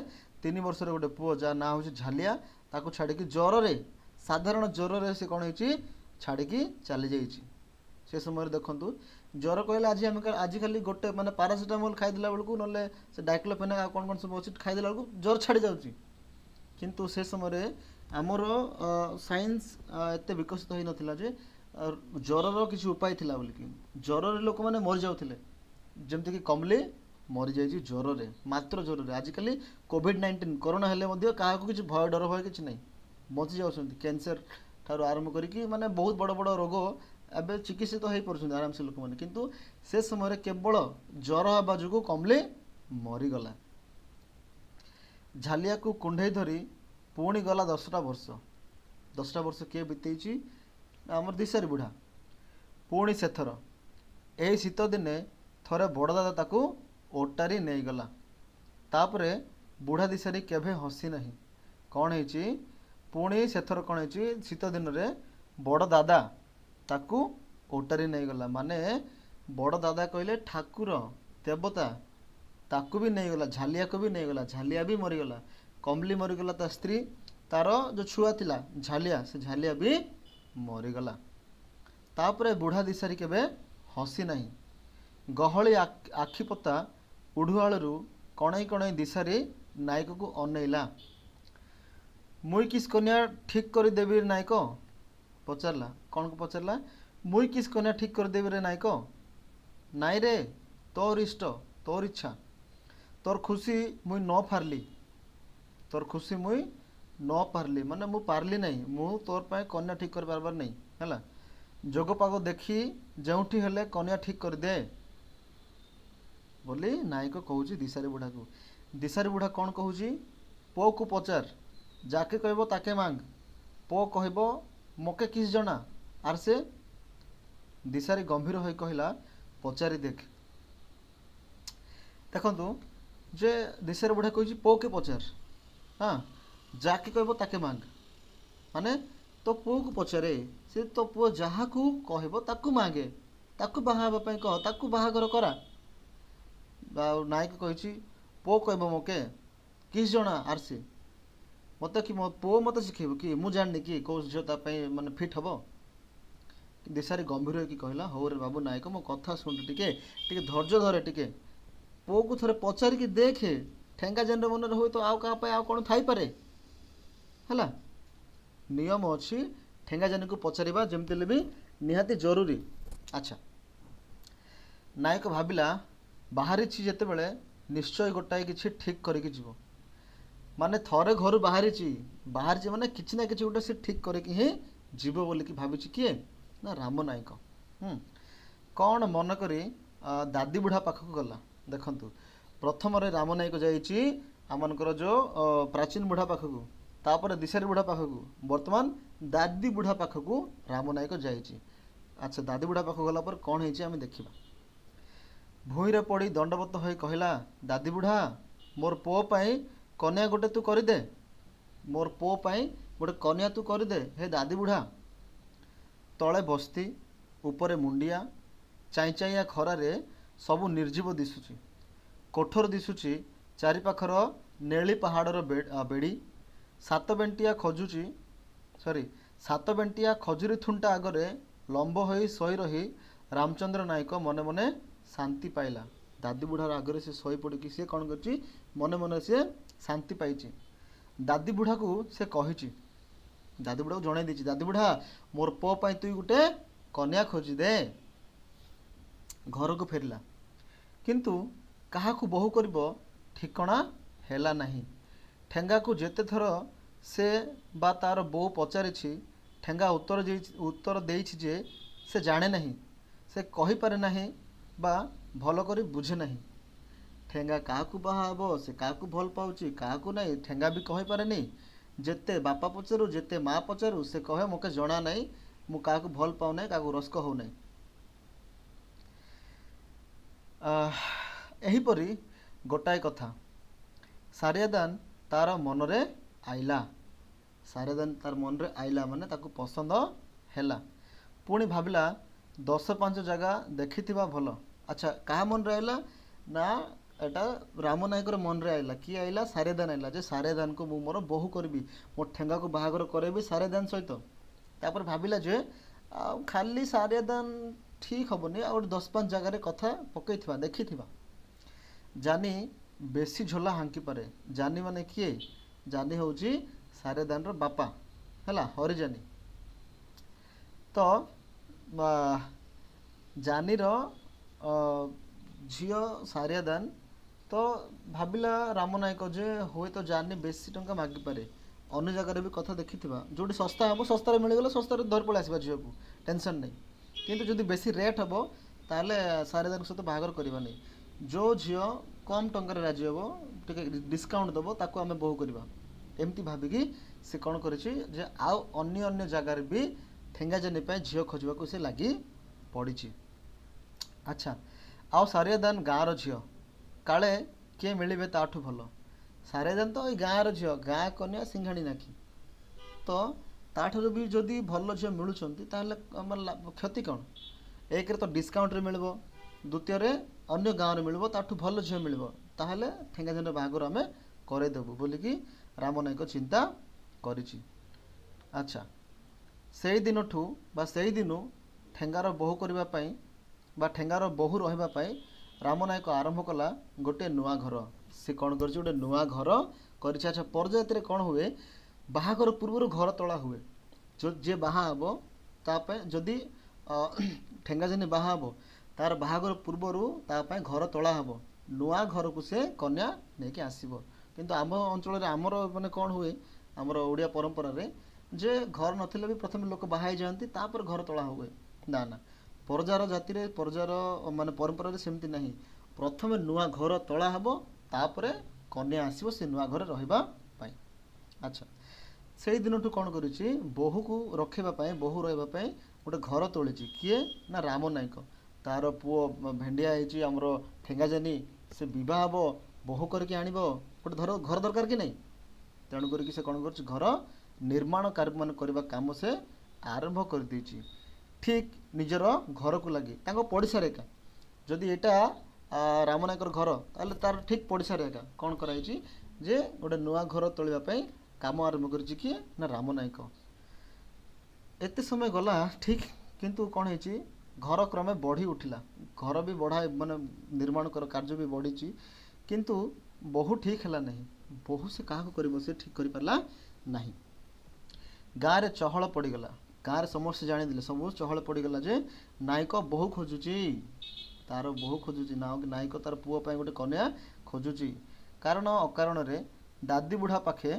3 ବର୍ଷର ଗୋଟେ ପୁଅ ଯାହା ନାଁ ହେଉଛି ଝାଲିଆ, ତାକୁ ଛାଡ଼ିକି ଜ୍ୱରରେ, ସାଧାରଣ ଜ୍ୱରରେ ସେ କ'ଣ ହେଇଛି? ଛାଡ଼ିକି ଚାଲିଯାଇଛି। ସେ ସମୟରେ ଦେଖନ୍ତୁ, ଜ୍ୱର କହିଲେ ଆଜି ଆମେ ଆଜିକାଲି ଗୋଟେ ମାନେ ପାରାସିଟାମଲ୍ ଖାଇଦେଲା ବେଳକୁ, ନହେଲେ ସେ ଡାଇକ୍ଲୋଫେନାକ୍ ଆଉ କ'ଣ କ'ଣ ସବୁ ଅଛି, ଖାଇଦେଲା ବେଳକୁ ଜ୍ୱର ଛାଡ଼ି ଯାଉଛି। କିନ୍ତୁ ସେ ସମୟରେ ଆମର ସାଇନ୍ସ ଏତେ ବିକଶିତ ହେଇନଥିଲା ଯେ ଜ୍ୱରର କିଛି ଉପାୟ ଥିଲା ବୋଲିକି। ଜ୍ୱରରେ ଲୋକମାନେ ମରିଯାଉଥିଲେ, ଯେମିତିକି କମଲି ମରିଯାଇଛି ଜ୍ୱରରେ, ମାତ୍ର ଜ୍ୱରରେ। ଆଜିକାଲି କୋଭିଡ଼-19 କରୋନା ହେଲେ ମଧ୍ୟ କାହାକୁ କିଛି ଭୟ ଡର ଭୟ କିଛି ନାହିଁ, ବଞ୍ଚି ଯାଉଛନ୍ତି। କ୍ୟାନ୍ସର ଠାରୁ ଆରମ୍ଭ କରିକି ମାନେ ବହୁତ ବଡ଼ ବଡ଼ ରୋଗ ଏବେ ଚିକିତ୍ସିତ ହେଇପାରୁଛନ୍ତି ଆରାମସେ ଲୋକମାନେ। କିନ୍ତୁ ସେ ସମୟରେ କେବଳ ଜ୍ୱର ହେବା ଯୋଗୁଁ କମଲି ମରିଗଲା। ଝାଲିଆକୁ କୁଣ୍ଢେଇ ଧରି ପୁଣି ଗଲା 10ଟା ବର୍ଷ। 10ଟା ବର୍ଷ କିଏ ବିତେଇଛି? ଆମର ଦିଶାରୀ ବୁଢ଼ା। ପୁଣି ସେଥର ଏହି ଶୀତ ଦିନେ ଥରେ ବଡ଼ ଦାଦା ତାକୁ ଓଟାରି ନେଇଗଲା। ତାପରେ ବୁଢ଼ା ଦିଶାରୀ କେବେ ହସି ନାହିଁ। କ'ଣ ହେଇଛି ପୁଣି ସେଥର? କ'ଣ ହେଇଛି? ଶୀତ ଦିନରେ ବଡ଼ ଦାଦା ତାକୁ ଓଟାରି ନେଇଗଲା। ମାନେ ବଡ଼ ଦାଦା କହିଲେ ଠାକୁର, ଦେବତା, ତାକୁ ବି ନେଇଗଲା, ଝାଲିଆକୁ ବି ନେଇଗଲା, ଝାଲିଆ ବି ମରିଗଲା। କମଲି ମରିଗଲା, ତା ସ୍ତ୍ରୀ, ତାର ଯେଉଁ ଛୁଆ ଥିଲା ଝାଲିଆ, ସେ ଝାଲିଆ ବି ମରିଗଲା। ତାପରେ ବୁଢ଼ା ଦିଶାରୀ କେବେ ହସି ନାହିଁ। ଗହଳି ଆଖିପତା ଉଢୁଆଳରୁ କଣେଇ କଣେଇ ଦିଶାରୀ ନାୟକକୁ ଅନେଇଲା। ମୁଇଁ କିସ୍ କନ୍ୟା ଠିକ୍ କରିଦେବି ନାୟକ? ପଚାରିଲା। କ'ଣ ପଚାରିଲା? ମୁଇଁ କିସ୍ କନ୍ୟା ଠିକ୍ କରିଦେବି ରେ ନାୟକ? ନାଇଁ ରେ, ତୋର ଇଷ୍ଟ, ତୋର ଇଚ୍ଛା, ତୋର ଖୁସି ମୁଇଁ ନ ପାରିଲି। ତୋର ଖୁସି ମୁଇଁ ନ ପାରିଲି ମାନେ ମୁଁ ପାରିଲି ନାହିଁ, ମୁଁ ତୋର ପାଇଁ କନ୍ୟା ଠିକ୍ କରିପାରିବାର ନାହିଁ, ହେଲା। ଯୋଗପାଗ ଦେଖି ଯେଉଁଠି ହେଲେ କନ୍ୟା ଠିକ୍ କରିଦେ ବୋଲି ନାୟକ କହୁଛି ଦିଶାରୀ ବୁଢ଼ାକୁ। ଦିଶାରୀ ବୁଢ଼ା କ'ଣ କହୁଛି? ପୁଅକୁ ପଚାର, ଯାକେ କହିବ ତାକେ ମାଙ୍ଗ। ପୁଅ କହିବ ମକେ କିସ୍ ଜଣା। ଆର୍ ସେ ଦିଶାରୀ ଗମ୍ଭୀର ହୋଇ କହିଲା, ପଚାରି ଦେଖ। ଦେଖନ୍ତୁ ଯେ ଦିଶାରୀ ବୁଢ଼ା କହୁଛି ପୁଅକେ ପଚାର, ହଁ, ଯାକେ କହିବ ତାକେ ମାଙ୍ଗ, ମାନେ ତୋ ପୁଅକୁ ପଚାରେ, ସେ ତୋ ପୁଅ ଯାହାକୁ କହିବ ତାକୁ ମାଗେ, ତାକୁ ବାହା ହେବା ପାଇଁ କହ, ତାକୁ ବାହାଘର କରା। ଆଉ ନାୟକ କହିଛି, ପୁଅ କହିବ ମୋକେ କିସ ଜଣା ଆରସି ମୋତେ କି ମୋ ପୁଅ ମୋତେ ଶିଖେଇବ କି, ମୁଁ ଜାଣିନି କି କେଉଁ ଝିଅ ତା ପାଇଁ ମାନେ ଫିଟ୍ ହେବ। ଦିଶାରୀ ଗମ୍ଭୀର ହେଇକି କହିଲା, ହଉ ରେ ବାବୁ ନାୟକ, ମୋ କଥା ଶୁଣ ଟିକେ, ଟିକେ ଧୈର୍ଯ୍ୟ ଧରେ, ଟିକେ ପୁଅକୁ ଥରେ ପଚାରିକି ଦେଖେ, ଠେଙ୍ଗା ଜେନର ମନରେ ହୁଏତ ଆଉ କାହା ପାଇଁ ଆଉ କ'ଣ ଥାଇପାରେ। ହେଲା, ନିୟମ ଅଛି ଠେଙ୍ଗା ଜାନିକୁ ପଚାରିବା ଯେମିତି ହେଲେ ବି ନିହାତି ଜରୁରୀ। ଆଚ୍ଛା, ନାୟକ ଭାବିଲା, ବାହାରିଛି ଯେତେବେଳେ ନିଶ୍ଚୟ ଗୋଟାଏ କିଛି ଠିକ୍ କରିକି ଯିବ। ମାନେ ଥରେ ଘରୁ ବାହାରିଛି, ବାହାରିଛି ମାନେ କିଛି ନା କିଛି ଗୋଟେ ସେ ଠିକ୍ କରିକି ହିଁ ଯିବ ବୋଲିକି ଭାବିଛି। କିଏ ନା ରାମ ନାୟକ। କ'ଣ ମନ କରି ଦାଦି ବୁଢ଼ା ପାଖକୁ ଗଲା। ଦେଖନ୍ତୁ, ପ୍ରଥମରେ ରାମ ନାୟକ ଯାଇଛି ଆମମାନଙ୍କର ଯେଉଁ ପ୍ରାଚୀନ ବୁଢ଼ା ପାଖକୁ, ତାପରେ ଦିଶାରୀ ବୁଢ଼ା ପାଖକୁ, ବର୍ତ୍ତମାନ ଦାଦି ବୁଢ଼ା ପାଖକୁ ରାମ ନାୟକ ଯାଇଛି। ଆଚ୍ଛା, ଦାଦି ବୁଢ଼ା ପାଖକୁ ଗଲା ପରେ କ'ଣ ହେଇଛି ଆମେ ଦେଖିବା। ଭୂଇଁରେ ପଡ଼ି ଦଣ୍ଡବତ ହୋଇ କହିଲା, ଦାଦି ବୁଢ଼ା, ମୋର ପୁଅ ପାଇଁ କନ୍ୟା ଗୋଟେ ତୁ କରିଦେ, ମୋର ପୁଅ ପାଇଁ ଗୋଟେ କନ୍ୟା ତୁ କରିଦେ ହେ ଦାଦି ବୁଢ଼ା। ତଳେ ବସ୍ତି, ଉପରେ ମୁଣ୍ଡିଆ, ଚାଇଁ ଚାଇଁଆ ଖରାରେ ସବୁ ନିର୍ଜୀବ ଦିଶୁଛି, କୋଠର ଦିଶୁଛି, ଚାରିପାଖର ନେଳି ପାହାଡ଼ର ବେଡ଼ି। ସାତବେଣ୍ଟିଆ ଖଜୁଛି, ସରି, ସାତବେଣ୍ଟିଆ ଖଜୁରୀ ଥୁଣ୍ଟା ଆଗରେ ଲମ୍ବ ହୋଇ ଶୋଇ ରହି ରାମଚନ୍ଦ୍ର ନାୟକ ମନେ ମନେ ଶାନ୍ତି ପାଇଲା। ଦାଦି ବୁଢ଼ାର ଆଗରେ ସେ ଶୋଇ ପଡ଼ିକି ସିଏ କ'ଣ କରିଛି, ମନେ ମନେ ସିଏ ଶାନ୍ତି ପାଇଛି। ଦାଦି ବୁଢ଼ାକୁ ସେ କହିଛି, ଦାଦି ବୁଢ଼ାକୁ ଜଣାଇ ଦେଇଛି, ଦାଦି ବୁଢ଼ା, ମୋର ପୁଅ ପାଇଁ ତୁଇ ଗୋଟେ କନ୍ୟା ଖୋଜିଦେ। ଘରକୁ ଫେରିଲା, କିନ୍ତୁ କାହାକୁ ବୋହୂ କରିବ ଠିକଣା ହେଲା ନାହିଁ। ଠେଙ୍ଗାକୁ ଯେତେଥର ସେ ବା ତାର ବୋଉ ପଚାରିଛି, ଠେଙ୍ଗା ଉତ୍ତର ଦେଇଛି ଯେ ସେ ଜାଣେ ନାହିଁ, ସେ କହିପାରେ ନାହିଁ ବା ଭଲ କରି ବୁଝେ ନାହିଁ। ଠେଙ୍ଗା କାହାକୁ ବାହା ହେବ, ସେ କାହାକୁ ଭଲ ପାଉଛି କାହାକୁ ନାହିଁ, ଠେଙ୍ଗା ବି କହିପାରେନି। ଯେତେ ବାପା ପଚାରୁ, ଯେତେ ମା ପଚାରୁ, ସେ କହେ ମୋତେ ଜଣା ନାହିଁ, ମୁଁ କାହାକୁ ଭଲ ପାଉନାହିଁ, କାହାକୁ ରସ୍କ ହେଉନାହିଁ। ଏହିପରି ଗୋଟାଏ କଥା ସାରିଆଦାନ ତାର ମନରେ ଆଇଲା। ସାରିଆଦାନ ତାର ମନରେ ଆଇଲା ମାନେ ତାକୁ ପସନ୍ଦ ହେଲା। ପୁଣି ଭାବିଲା 10 5 ଜାଗା ଦେଖିଥିବା ଭଲ। ଆଚ୍ଛା, କାହା ମନରେ ଆଇଲା ନା ଏଟା ରାମ ନାୟକର ମନରେ ଆଇଲା। କିଏ ଆଇଲା? ସାରିଆଦାନ ଆଇଲା, ଯେ ସାରିଆଦାନକୁ ମୁଁ ମୋର ବୋହୂ କରିବି, ମୋ ଠେଙ୍ଗାକୁ ବାହାଘର କରାଇବି ସାରିଆଦାନ ସହିତ। ତାପରେ ଭାବିଲା ଯେ ଆଉ ଖାଲି ସାରିଆଦାନ ଠିକ୍ ହେବନି, ଆଉ ଗୋଟେ 10 5 ଜାଗାରେ କଥା ପକେଇଥିବା, ଦେଖିଥିବା। ଜାନି ବେଶୀ ଝୋଲା ହାଙ୍କିପାରେ। ଜାନି ମାନେ କିଏ? ଜାନି ହେଉଛି ସାରିଆଦାନର ବାପା, ହେଲା, ହରିଜାନି। ତ ଜାନିର ଝିଅ ସାରିଆଦାନ। ତ ଭାବିଲା ରାମ ନାୟକ ଯେ ହୁଏତ ଜାନି ବେଶୀ ଟଙ୍କା ମାଗିପାରେ, ଅନ୍ୟ ଜାଗାରେ ବି କଥା ଦେଖିଥିବା, ଯେଉଁଠି ଶସ୍ତା ହେବ, ଶସ୍ତାରେ ମିଳିଗଲେ ଶସ୍ତାରେ ଧରି ପଳେଇ ଆସିବା ଝିଅକୁ, ଟେନସନ୍ ନାହିଁ। କିନ୍ତୁ ଯଦି ବେଶୀ ରେଟ୍ ହେବ ତାହେଲେ ସାରିଆଦାନଙ୍କ ସହିତ ବାହାଘର କରିବାନି। ଯେଉଁ ଝିଅ କମ୍ ଟଙ୍କାରେ ରାଜି ହେବ, ଟିକେ ଡିସକାଉଣ୍ଟ ଦେବ, ତାକୁ ଆମେ ବୋହୂ କରିବା। ଏମିତି ଭାବିକି ସେ କ'ଣ କରିଛି ଯେ ଆଉ ଅନ୍ୟ ଅନ୍ୟ ଜାଗାରେ ବି ଠେଙ୍ଗା ଜାନି ପାଇଁ ଝିଅ ଖୋଜିବାକୁ ସେ ଲାଗି ପଡ଼ିଛି। ଆଚ୍ଛା, ଆଉ ସାରିଆଦାନ ଗାଁର ଝିଅ, କାଳେ କିଏ ମିଳିବେ ତାଠୁ ଭଲ। ସାରିଆଦାନ ତ ଏଇ ଗାଁର ଝିଅ, ଗାଁ କନ୍ୟା ସିଂହାଣୀ ନାକି, ତ ତାଠାରୁ ବି ଯଦି ଭଲ ଝିଅ ମିଳୁଛନ୍ତି ତାହେଲେ ଆମର କ୍ଷତି କ'ଣ? ଏକରେ ତ ଡିସକାଉଣ୍ଟରେ ମିଳିବ, ଦ୍ୱିତୀୟରେ ଅନ୍ୟ ଗାଁରେ ମିଳିବ, ତାଠୁ ଭଲ ଝିଅ ମିଳିବ, ତାହେଲେ ଠେଙ୍ଗା ଜାନିର ବାହାଘର ଆମେ କରେଇଦେବୁ ବୋଲିକି ରାମ ନାୟକ ଚିନ୍ତା କରିଛି। ଆଚ୍ଛା, ସେଇ ଦିନଠୁ ବା ସେଇ ଦିନୁ ଠେଙ୍ଗାର ବୋହୂ କରିବା ପାଇଁ ବା ଠେଙ୍ଗାର ବୋହୂ ରହିବା ପାଇଁ ରାମ ନାୟକ ଆରମ୍ଭ କଲା ଗୋଟେ ନୂଆ ଘର। ସେ କ'ଣ କରିଛି? ଗୋଟେ ନୂଆ ଘର କରିଛି। ଆଚ୍ଛା, ପରଜାତିରେ କ'ଣ ହୁଏ? ବାହାଘର ପୂର୍ବରୁ ଘର ତୋଳା ହୁଏ। ଯିଏ ବାହା ହେବ ତା ପାଇଁ, ଯଦି ଠେଙ୍ଗା ଜାନି ବାହା ହେବ, ତାର ବାହାଘର ପୂର୍ବରୁ ତା ପାଇଁ ଘର ତୋଳା ହେବ, ନୂଆ ଘରକୁ ସେ କନ୍ୟା ନେଇକି ଆସିବ। କିନ୍ତୁ ଆମ ଅଞ୍ଚଳରେ ଆମର ମାନେ କ'ଣ ହୁଏ, ଆମର ଓଡ଼ିଆ ପରମ୍ପରାରେ ଯେ ଘର ନଥିଲେ ବି ପ୍ରଥମେ ଲୋକ ବାହା ହେଇଯାଆନ୍ତି, ତାପରେ ଘର ତୋଳା ହୁଏ। ନା ନା, ପରଜାର ଜାତିରେ, ପରଜାର ମାନେ ପରମ୍ପରାରେ ସେମିତି ନାହିଁ। ପ୍ରଥମେ ନୂଆ ଘର ତୋଳା ହେବ, ତାପରେ କନ୍ୟା ଆସିବ ସେ ନୂଆ ଘରେ ରହିବା ପାଇଁ। ଆଚ୍ଛା, ସେଇ ଦିନଠୁ କ'ଣ କରିଛି? ବୋହୂକୁ ରଖିବା ପାଇଁ, ବୋହୂ ରହିବା ପାଇଁ ଗୋଟେ ଘର ତୋଳିଛି। କିଏ ନା ରାମ ନାୟକ। ତାର ପୁଅ ଭେଣ୍ଡିଆ ହେଇଛି ଆମର ଠେଙ୍ଗା ଜାନି, ସେ ବିବାହ ହେବ, ବୋହୂ କରିକି ଆଣିବ, ଗୋଟେ ଘର ଦରକାର କି ନାହିଁ? ତେଣୁ କରିକି ସେ କ'ଣ କରୁଛି? ଘର ନିର୍ମାଣ କାର୍ଯ୍ୟମାନ କରିବା କାମ ସେ ଆରମ୍ଭ କରିଦେଇଛି। ଠିକ୍ ନିଜର ଘରକୁ ଲାଗି, ତାଙ୍କ ପଡ଼ିଶାରେ ଏକା। ଯଦି ଏଇଟା ରାମ ନାୟକର ଘର, ତାହେଲେ ତାର ଠିକ୍ ପଡ଼ିଶାରେ ଏକା କ'ଣ କରାହେଇଛି ଯେ ଗୋଟେ ନୂଆ ଘର ତୋଳିବା ପାଇଁ କାମ ଆରମ୍ଭ କରିଛି। କିଏ ନା ରାମ ନାୟକ। ଏତେ ସମୟ ଗଲା ଠିକ୍, କିନ୍ତୁ କ'ଣ ହେଇଛି? ଘର କ୍ରମେ ବଢ଼ି ଉଠିଲା। ଘର ବି ବଢ଼ା, ମାନେ ନିର୍ମାଣ କର କାର୍ଯ୍ୟ ବି ବଢ଼ିଛି, କିନ୍ତୁ ବୋହୂ ଠିକ୍ ହେଲା ନାହିଁ। ବୋହୂ ସେ କାହାକୁ କରିବ, ସେ ଠିକ୍ କରିପାରିଲା ନାହିଁ। ଗାଁରେ ଚହଳ ପଡ଼ିଗଲା। ଗାଁରେ ସମସ୍ତେ ଜାଣିଦେଲେ, ସବୁ ଚହଳ ପଡ଼ିଗଲା ଯେ ନାୟକ ବୋହୂ ଖୋଜୁଛି, ତାର ବୋହୂ ଖୋଜୁଛି। ନାୟକ ତାର ପୁଅ ପାଇଁ ଗୋଟେ କନ୍ୟା ଖୋଜୁଛି। କାରଣ ଅକାରଣରେ ଦାଦି ବୁଢ଼ା ପାଖେ,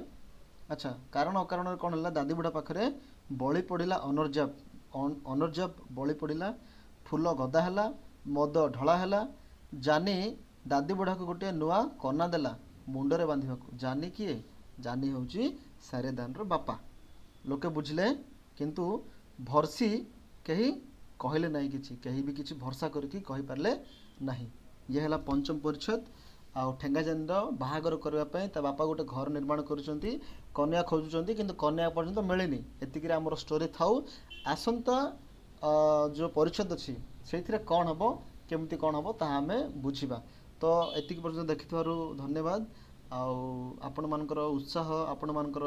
ଆଚ୍ଛା, କାରଣ ଅକାରଣରେ କ'ଣ ହେଲା? ଦାଦି ବୁଢ଼ା ପାଖରେ ବଳି ପଡ଼ିଲା ଅନର୍ଜାପ, ଅନର୍ଜାପ ବଳି ପଡ଼ିଲା, ଫୁଲ ଗଦା ହେଲା, ମଦ ଢଳା ହେଲା। ଜାନି ଦାଦି ବୁଢ଼ାକୁ ଗୋଟିଏ ନୂଆ କନା ଦେଲା ମୁଣ୍ଡରେ ବାନ୍ଧିବାକୁ। ଜାନି କିଏ? ଜାନି ହେଉଛି ସାରେଦାନର ବାପା। ଲୋକେ ବୁଝିଲେ, କିନ୍ତୁ ଭରସି କେହି କହିଲେ ନାହିଁ କିଛି। କେହି ବି କିଛି ଭରସା କରିକି କହିପାରିଲେ ନାହିଁ। ଇଏ ହେଲା ପଞ୍ଚମ ପରିଚ୍ଛେଦ। ଆଉ ଠେଙ୍ଗାଜାନିର ବାହାଘର କରିବା ପାଇଁ ତା ବାପା ଗୋଟେ ଘର ନିର୍ମାଣ କରୁଛନ୍ତି, କନ୍ୟା ଖୋଜୁଛନ୍ତି, କିନ୍ତୁ କନ୍ୟା ପର୍ଯ୍ୟନ୍ତ ମିଳିନି। ଏତିକିରେ ଆମର ଷ୍ଟୋରି ଥାଉ। ଆସନ୍ତା ଯେଉଁ ପରିଚ୍ଛେଦ ଅଛି, ସେଇଥିରେ କ'ଣ ହେବ, କେମିତି କ'ଣ ହେବ, ତାହା ଆମେ ବୁଝିବା। ତ ଏତିକି ପର୍ଯ୍ୟନ୍ତ ଦେଖିଥିବାରୁ ଧନ୍ୟବାଦ। ଆଉ ଆପଣମାନଙ୍କର ଉତ୍ସାହ, ଆପଣମାନଙ୍କର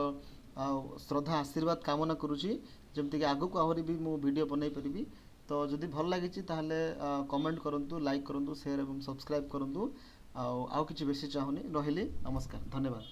ଆଉ ଶ୍ରଦ୍ଧା, ଆଶୀର୍ବାଦ କାମନା କରୁଛି, ଯେମିତିକି ଆଗକୁ ଆହୁରି ବି ମୁଁ ଭିଡ଼ିଓ ବନେଇ ପାରିବି। ତ ଯଦି ଭଲ ଲାଗିଛି, ତାହେଲେ କମେଣ୍ଟ କରନ୍ତୁ, ଲାଇକ୍ କରନ୍ତୁ, ସେୟାର ଏବଂ ସବସ୍କ୍ରାଇବ୍ କରନ୍ତୁ। ଆଉ କିଛି ବେଶୀ ଚାହୁଁନି। ରହିଲି, ନମସ୍କାର, ଧନ୍ୟବାଦ।